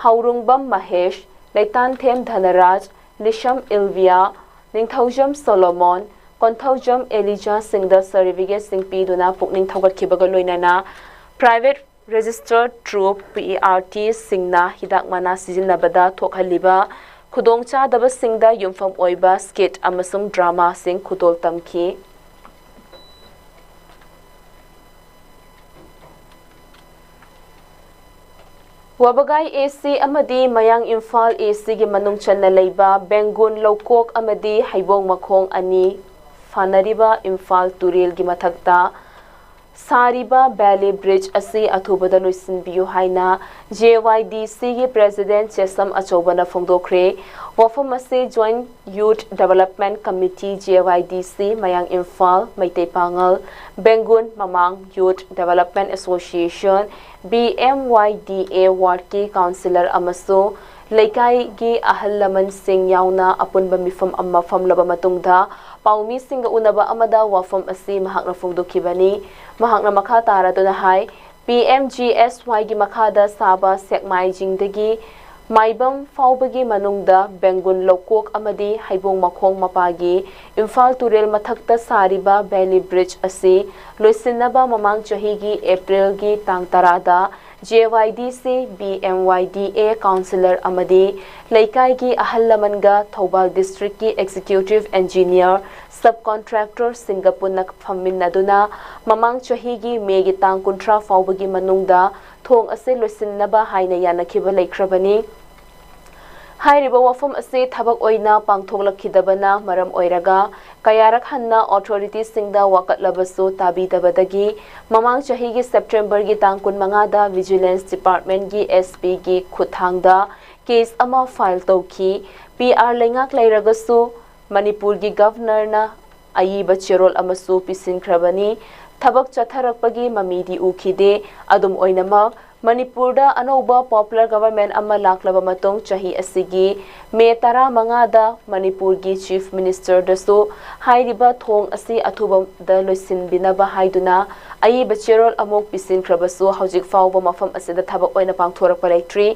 ꯍꯧꯔꯨꯡꯕꯝ ꯃꯍꯦꯁ, ꯂꯩꯇꯥꯟꯊꯦꯝ ꯙꯅꯔꯥꯖ, ꯂꯤꯁꯝ ꯏꯜꯚꯤꯌꯥ, ꯅꯤꯡꯊꯧꯖꯝ ꯁꯣꯂꯣꯃꯣꯟ, ꯀꯣꯟꯊꯧꯖꯝ ꯑꯦꯂꯤꯖꯥꯁꯤꯡꯗ certificateꯁꯤꯡ ꯄꯤꯗꯨꯅ ꯄꯨꯛꯅꯤꯡ ꯊꯧꯒꯠꯈꯤꯕꯒ ꯂꯣꯏꯅꯅ private registered troupe, P R Tꯁꯤꯡꯅ ꯍꯤꯗꯥꯛ ꯃꯅꯥ ꯁꯤꯖꯤꯟꯅꯕꯗ ꯊꯣꯛꯍꯜꯂꯤꯕ ꯈꯨꯗꯣꯡꯆꯥꯗꯕꯁꯤꯡꯗ ꯌꯨꯝꯐꯝ ꯑꯣꯏꯕ skit ꯑꯃꯁꯨꯡ dramaꯁꯤꯡ ꯈꯨꯗꯣꯜ ꯇꯝꯈꯤ꯫ ꯋꯥꯕꯒꯥꯏ AC ꯑꯃꯗꯤ ꯃꯌꯥꯡ ꯏꯝꯐꯥꯜ ACꯒꯤ ꯃꯅꯨꯡ ꯆꯟꯅ ꯂꯩꯕ ꯕꯦꯡꯒꯨꯟ ꯂꯧꯀꯣꯛ ꯑꯃꯗꯤ ꯍꯩꯕꯣꯡ ꯃꯈꯣꯡ ꯑꯅꯤ ꯐꯥꯅꯔꯤꯕ ꯏꯝꯐꯥꯜ ꯇꯨꯔꯦꯜꯒꯤ ꯃꯊꯛꯇ ꯁꯥꯔꯤꯕ valley bridge ꯑꯁꯤ ꯑꯊꯨꯕꯗ ꯂꯣꯏꯁꯤꯟꯕꯤꯌꯨ ꯍꯥꯏꯅ JYDCꯒꯤ president ꯆꯦꯁꯝ ꯑꯆꯧꯕꯅ ꯐꯣꯡꯗꯣꯛꯈ꯭ꯔꯦ꯫ ꯋꯥꯐꯝ ꯑꯁꯤ Joint Youth Development Committee, JYDC, ꯃꯌꯥꯡ ꯏꯝꯐꯥꯜ, ꯃꯩꯇꯩ ꯄꯥꯉꯜ, ꯕꯦꯡꯒꯨꯟ, ꯃꯃꯥꯡ Youth Development Association, BMYDA wardꯀꯤ councillor ꯑꯃꯁꯨꯡ ꯂꯩꯀꯥꯏꯒꯤ ꯑꯍꯜ ꯂꯃꯟꯁꯤꯡ ꯌꯥꯎꯅ ꯑꯄꯨꯟꯕ ꯃꯤꯐꯝ ꯑꯃ ꯐꯝꯂꯕ ꯃꯇꯨꯡꯗ ꯄꯥꯎꯃꯤꯁꯤꯡꯒ ꯎꯅꯕ ꯑꯃꯗ ꯋꯥꯐꯝ ꯑꯁꯤ ꯃꯍꯥꯛꯅ ꯐꯣꯡꯗꯣꯛꯈꯤꯕꯅꯤ꯫ ꯃꯍꯥꯛꯅ ꯃꯈꯥ ꯇꯥꯔꯗꯨꯅ ꯍꯥꯏ, PMGSYꯒꯤ ꯃꯈꯥꯗ ꯁꯥꯕ ꯁꯦꯛꯃꯥꯏ ꯆꯤꯡꯗꯒꯤ ꯃꯥꯏꯕꯝ ꯐꯥꯎꯕꯒꯤ ꯃꯅꯨꯡꯗ ꯕꯦꯡꯒꯨꯟ ꯂꯧꯀꯣꯛ ꯑꯃꯗꯤ ꯍꯩꯕꯣꯡ ꯃꯈꯣꯡ ꯃꯄꯥꯒꯤ ꯏꯝꯐꯥꯜ ꯇꯨꯔꯦꯜ ꯃꯊꯛꯇ ꯁꯥꯔꯤꯕ valley bridge ꯑꯁꯤ ꯂꯣꯏꯁꯤꯟꯅꯕ ꯃꯃꯥꯡ ꯆꯍꯤꯒꯤ Aprilꯒꯤ ꯇꯥꯡ ꯇꯔꯥꯗ JYDC, BMYDA councillor ꯑꯃꯗꯤ ꯂꯩꯀꯥꯏꯒꯤ ꯑꯍꯜ ꯂꯃꯟꯒ ꯊꯧꯕꯥꯜ districtꯀꯤ executive engineer, subcontractorꯁꯤꯡꯒ ꯄꯨꯟꯅ ꯐꯝꯃꯤꯟꯅꯗꯨꯅ ꯃꯃꯥꯡ ꯆꯍꯤꯒꯤ Mayꯒꯤ ꯇꯥꯡ ꯀꯨꯟꯊ꯭ꯔꯥ ꯐꯥꯎꯕꯒꯤ ꯃꯅꯨꯡꯗ ꯊꯣꯡ ꯑꯁꯤ ꯂꯣꯏꯁꯤꯟꯅꯕ ꯍꯥꯏꯅ ꯌꯥꯅꯈꯤꯕ ꯂꯩꯈ꯭ꯔꯕꯅꯤ꯫ ꯍꯥꯏꯔꯤꯕ ꯋꯥꯐꯝ ꯑꯁꯤ ꯊꯕꯛ ꯑꯣꯏꯅ ꯄꯥꯡꯊꯣꯛꯂꯛꯈꯤꯗꯕꯅ ꯃꯔꯝ ꯑꯣꯏꯔꯒ ꯀꯌꯥꯔꯛ ꯍꯟꯅ authorityꯁꯤꯡꯗ ꯋꯥꯀꯠꯂꯕꯁꯨ ꯇꯥꯕꯤꯗꯕꯗꯒꯤ ꯃꯃꯥꯡ ꯆꯍꯤꯒꯤ Septemberꯒꯤ ꯇꯥꯡ ꯀꯨꯟꯃꯉꯥꯗ Vigilance Departmentꯀꯤ SPꯒꯤ ꯈꯨꯠꯊꯥꯡꯗ case ꯑꯃ file ꯇꯧꯈꯤ꯫ ꯄꯤ ꯑꯥꯔ ꯂꯩꯉꯥꯛ ꯂꯩꯔꯒꯁꯨ ꯃꯅꯤꯄꯨꯔꯒꯤ Governorꯅ ꯑꯏꯕ ꯆꯦꯔꯣꯜ ꯑꯃꯁꯨ ꯄꯤꯁꯤꯟꯈ꯭ꯔꯕꯅꯤ꯫ ꯊꯕꯛ ꯆꯠꯊꯔꯛꯄꯒꯤ ꯃꯃꯤꯗꯤ ꯎꯈꯤꯗꯦ꯫ ꯑꯗꯨꯝ ꯑꯣꯏꯅꯃꯛ, ꯃꯅꯤꯄꯨꯔꯗ ꯑꯅꯧꯕ popular government ꯑꯃ ꯂꯥꯛꯂꯕ ꯃꯇꯨꯡ ꯆꯍꯤ ꯑꯁꯤꯒꯤ ꯃꯦ ꯇꯔꯥꯃꯉꯥꯗ ꯃꯅꯤꯄꯨꯔꯒꯤ Chief Ministerꯗꯁꯨ ꯍꯥꯏꯔꯤꯕ ꯊꯣꯡ ꯑꯁꯤ ꯑꯊꯨꯕꯗ ꯂꯣꯏꯁꯤꯟꯕꯤꯅꯕ ꯍꯥꯏꯗꯨꯅ ꯑꯏꯕ ꯆꯦꯔꯣꯜ ꯑꯃꯨꯛ ꯄꯤꯁꯤꯟꯈ꯭ꯔꯕꯁꯨ ꯍꯧꯖꯤꯛ ꯐꯥꯎꯕ ꯃꯐꯝ ꯑꯁꯤꯗ ꯊꯕꯛ ꯑꯣꯏꯅ ꯄꯥꯡꯊꯣꯔꯛꯄ ꯂꯩꯇ꯭ꯔꯤ꯫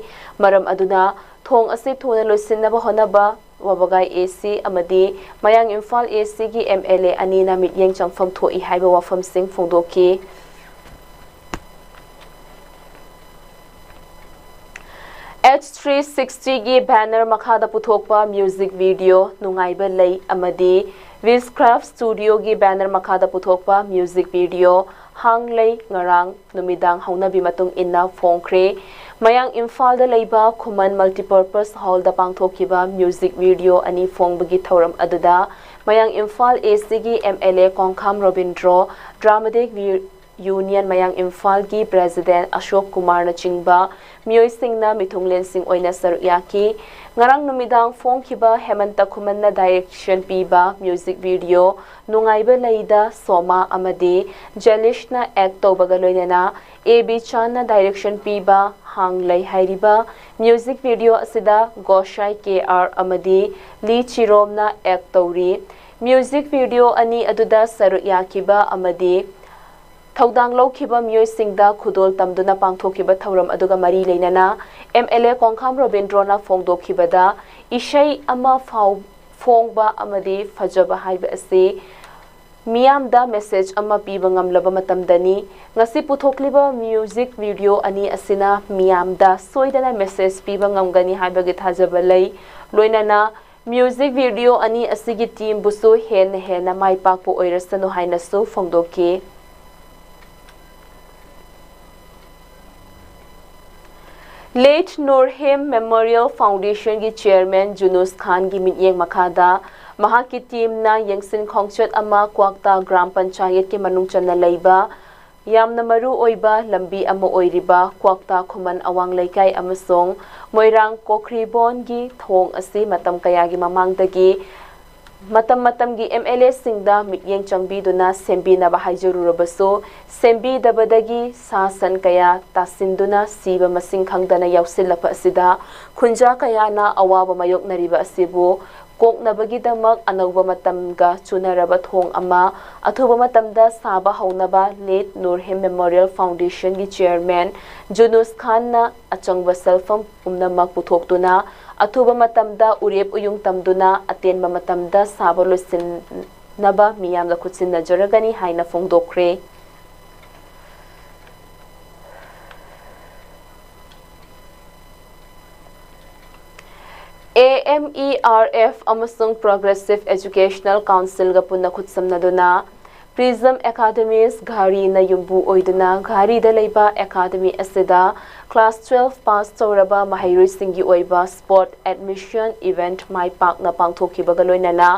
ꯃꯔꯝ ꯑꯗꯨꯅ ꯊꯣꯡ ꯑꯁꯤ ꯊꯨꯅ ꯂꯣꯏꯁꯤꯟꯅꯕ ꯍꯣꯠꯅꯕ ꯋꯥꯕꯒꯥꯏ ꯑꯦ ꯁꯤ ꯑꯃꯗꯤ ꯃꯌꯥꯡ ꯏꯝꯐꯥꯜ ꯑꯦ ꯁꯤꯒꯤ ꯑꯦꯝ ꯑꯦꯜ ꯑꯦ ꯑꯅꯤꯅ ꯃꯤꯠꯌꯦꯡ ꯆꯪꯐꯝ ꯊꯣꯛꯏ ꯍꯥꯏꯕ ꯋꯥꯐꯝꯁꯤꯡ ꯐꯣꯡꯗꯣꯛꯈꯤ꯫ H three sixtyꯒꯤ banner ꯃꯈꯥꯗ ꯄꯨꯊꯣꯛꯄ music video ꯅꯨꯡꯉꯥꯏꯕ ꯂꯩ ꯑꯃꯗꯤ Witchcraft Studioꯒꯤ banner ꯃꯈꯥꯗ ꯄꯨꯊꯣꯛꯄ music video ꯍꯥꯡ ꯂꯩ ꯉꯔꯥꯡ ꯅꯨꯃꯤꯗꯥꯡ ꯍꯧꯅꯕꯤ ꯃꯇꯨꯡ ꯏꯟꯅ ꯐꯣꯡꯈ꯭ꯔꯦ꯫ ꯃꯌꯥꯡ ꯏꯝꯐꯥꯜꯗ ꯂꯩꯕ ꯈꯨꯃꯟ Multipurpose Hallꯗ ꯄꯥꯡꯊꯣꯛꯈꯤꯕ music video ꯑꯅꯤ ꯐꯣꯡꯕꯒꯤ ꯊꯧꯔꯝ ꯑꯗꯨꯗ ꯃꯌꯥꯡ ꯏꯝꯐꯥꯜ ꯑꯦ ꯁꯤꯒꯤ M L A Khongkham Robindro, Dramatic Union ꯃꯌꯥꯡ ꯏꯝꯐꯥꯜꯒꯤ President ꯑꯁꯣꯛ ꯀꯨꯃꯥꯔꯅꯆꯤꯡꯕ ꯃꯤꯑꯣꯏꯁꯤꯡꯅ ꯃꯤꯊꯨꯡꯂꯦꯟꯁꯤꯡ ꯑꯣꯏꯅ ꯁꯔꯨꯛ ꯌꯥꯈꯤ꯫ ꯉꯔꯥꯡ ꯅꯨꯃꯤꯗꯥꯡ ꯐꯣꯡꯈꯤꯕ ꯍꯦꯃꯟꯇ ꯈꯨꯃꯟꯅ direction ꯄꯤꯕ music video ꯅꯨꯡꯉꯥꯏꯕ ꯂꯩꯗ ꯁꯣꯃꯥ ꯑꯃꯗꯤ ꯖꯦꯂꯤꯁꯅ act ꯇꯧꯕꯒ ꯂꯣꯏꯅꯅ ꯑꯦ ꯕꯤ ꯆꯥꯟꯅ direction ꯄꯤꯕ ꯍꯥꯡ ꯂꯩ ꯍꯥꯏꯔꯤꯕ music video ꯑꯁꯤꯗ ꯒꯣꯁꯥꯏ ꯀꯦ ꯑꯥꯔ ꯑꯃꯗꯤ ꯂꯤ ꯆꯤꯔꯣꯝꯅ act ꯇꯧꯔꯤ꯫ Music video ꯑꯅꯤ ꯑꯗꯨꯗ ꯁꯔꯨꯛ ꯌꯥꯈꯤꯕ ꯑꯃꯗꯤ ꯊꯧꯗꯥꯡ ꯂꯧꯈꯤꯕ ꯃꯤꯑꯣꯏꯁꯤꯡꯗ ꯈꯨꯗꯣꯜ ꯇꯝꯗꯨꯅ ꯄꯥꯡꯊꯣꯛꯈꯤꯕ ꯊꯧꯔꯝ ꯑꯗꯨꯒ ꯃꯔꯤ ꯂꯩꯅꯅ ꯑꯦꯝ ꯑꯦꯜ ꯑꯦ ꯀꯣꯡꯈꯥꯝ ꯔꯣꯕꯤꯟꯗ꯭ꯔꯣꯅ ꯐꯣꯡꯗꯣꯛꯈꯤꯕꯗ ꯏꯁꯩ ꯑꯃ ꯐꯥꯎ ꯐꯣꯡꯕ ꯑꯃꯗꯤ ꯐꯖꯕ ꯍꯥꯏꯕ ꯑꯁꯤ ꯃꯤꯌꯥꯝꯗ message ꯑꯃ ꯄꯤꯕ ꯉꯝꯂꯕ ꯃꯇꯝꯗꯅꯤ꯫ ꯉꯁꯤ ꯄꯨꯊꯣꯛꯂꯤꯕ music video ꯑꯅꯤ ꯑꯁꯤꯅ ꯃꯤꯌꯥꯝꯗ ꯁꯣꯏꯗꯅ message ꯄꯤꯕ ꯉꯝꯒꯅꯤ ꯍꯥꯏꯕꯒꯤ ꯊꯥꯖꯕ ꯂꯩ꯫ ꯂꯣꯏꯅꯅ music video ꯑꯅꯤ ꯑꯁꯤꯒꯤ teamꯕꯨꯁꯨ ꯍꯦꯟꯅ ꯍꯦꯟꯅ ꯃꯥꯏ ꯄꯥꯛꯄ ꯑꯣꯏꯔꯁꯅꯨ ꯍꯥꯏꯅꯁꯨ ꯐꯣꯡꯗꯣꯛꯈꯤ꯫ Late Nurhim Memorial Foundationꯒꯤ chairman ꯖꯨꯅꯨꯁ ꯈꯥꯟꯒꯤ ꯃꯤꯠꯌꯦꯡ ꯃꯈꯥꯗ ꯃꯍꯥꯛꯀꯤ teamꯅ ꯌꯦꯡꯁꯤꯟ ꯈꯣꯡꯆꯠ ꯑꯃ ꯀ꯭ꯋꯥꯛꯇꯥ ꯒ꯭ꯔꯥꯝ ꯄꯟꯆꯥꯌꯠꯀꯤ ꯃꯅꯨꯡ ꯆꯟꯅ ꯂꯩꯕ ꯌꯥꯝꯅ ꯃꯔꯨ ꯑꯣꯏꯕ ꯂꯝꯕꯤ ꯑꯃ ꯑꯣꯏꯔꯤꯕ ꯀ꯭ꯋꯥꯛꯇꯥ ꯈꯨꯃꯟ ꯑꯋꯥꯡ ꯂꯩꯀꯥꯏ ꯑꯃꯁꯨꯡ ꯃꯣꯏꯔꯥꯡ ꯀꯣꯈ꯭ꯔꯤꯕꯣꯟꯒꯤ ꯊꯣꯡ ꯑꯁꯤ ꯃꯇꯝ ꯀꯌꯥꯒꯤ ꯃꯃꯥꯡꯗꯒꯤ, ꯃꯇꯝ ꯃꯇꯝꯒꯤ ꯑꯦꯝ ꯑꯦꯜ ꯑꯦꯁꯤꯡꯗ ꯃꯤꯠꯌꯦꯡ ꯆꯪꯕꯤꯗꯨꯅ ꯁꯦꯝꯕꯤꯅꯕ ꯍꯥꯏꯖꯔꯨꯔꯕꯁꯨ, ꯁꯦꯝꯕꯤꯗꯕꯗꯒꯤ ꯁꯥ ꯁꯟ ꯀꯌꯥ ꯇꯥꯁꯤꯟꯗꯨꯅ ꯁꯤꯕ ꯃꯁꯤꯡ ꯈꯪꯗꯅ ꯌꯥꯎꯁꯤꯜꯂꯛꯄ ꯑꯁꯤꯗ ꯈꯨꯟꯖꯥ ꯀꯌꯥꯅ ꯑꯋꯥꯕ ꯃꯥꯌꯣꯛꯅꯔꯤꯕ ꯑꯁꯤꯕꯨ ꯀꯣꯛꯅꯕꯒꯤꯗꯃꯛ ꯑꯅꯧꯕ ꯃꯇꯝꯒ ꯆꯨꯅꯔꯕ ꯊꯣꯡ ꯑꯃ ꯑꯊꯨꯕ ꯃꯇꯝꯗ ꯁꯥꯕ ꯍꯧꯅꯕ ꯂꯦꯠ ꯅꯨꯔꯍꯦꯝ ꯃꯦꯃꯣꯔꯤꯌꯦꯜ ꯐꯥꯎꯟꯗꯦꯁꯟꯒꯤ ꯆꯦꯌꯔꯃꯦꯟ ꯖꯨꯅꯨꯁ ꯈꯥꯟꯅ ꯑꯆꯪꯕ ꯁꯦꯜꯐꯝ ꯄꯨꯝꯅꯃꯛ ꯄꯨꯊꯣꯛꯇꯨꯅ ꯑꯊꯨꯕ ꯃꯇꯝꯗ ꯎꯔꯦꯞ ꯎꯌꯨꯡ ꯇꯝꯗꯨꯅ ꯑꯇꯦꯟꯕ ꯃꯇꯝꯗ ꯁꯥꯕ ꯂꯣꯏꯁꯤꯟꯅꯕ ꯃꯤꯌꯥꯝꯗ ꯈꯨꯠꯁꯤꯟꯅꯖꯔꯒꯅꯤ ꯍꯥꯏꯅ ꯐꯣꯡꯗꯣꯛꯈ꯭ꯔꯦ꯫ A M E R F ꯑꯃꯁꯨꯡ Progressive Educational Councilꯒ ꯄꯨꯟꯅ ꯈꯨꯠꯁꯝꯅꯗꯨꯅ Prism Academyꯁ ꯘꯥꯔꯤꯅ ꯌꯨꯝꯕꯨ ꯑꯣꯏꯗꯨꯅ ꯘꯥꯔꯤꯗ ꯂꯩꯕ ꯑꯦꯀꯥꯗꯃꯤ ꯑꯁꯤꯗ class twelve pass ꯇꯧꯔꯕ ꯃꯍꯩꯔꯣꯏꯁꯤꯡꯒꯤ ꯑꯣꯏꯕ sport admission event ꯃꯥꯏ ꯄꯥꯛꯅ ꯄꯥꯡꯊꯣꯛꯈꯤꯕꯒ ꯂꯣꯏꯅꯅ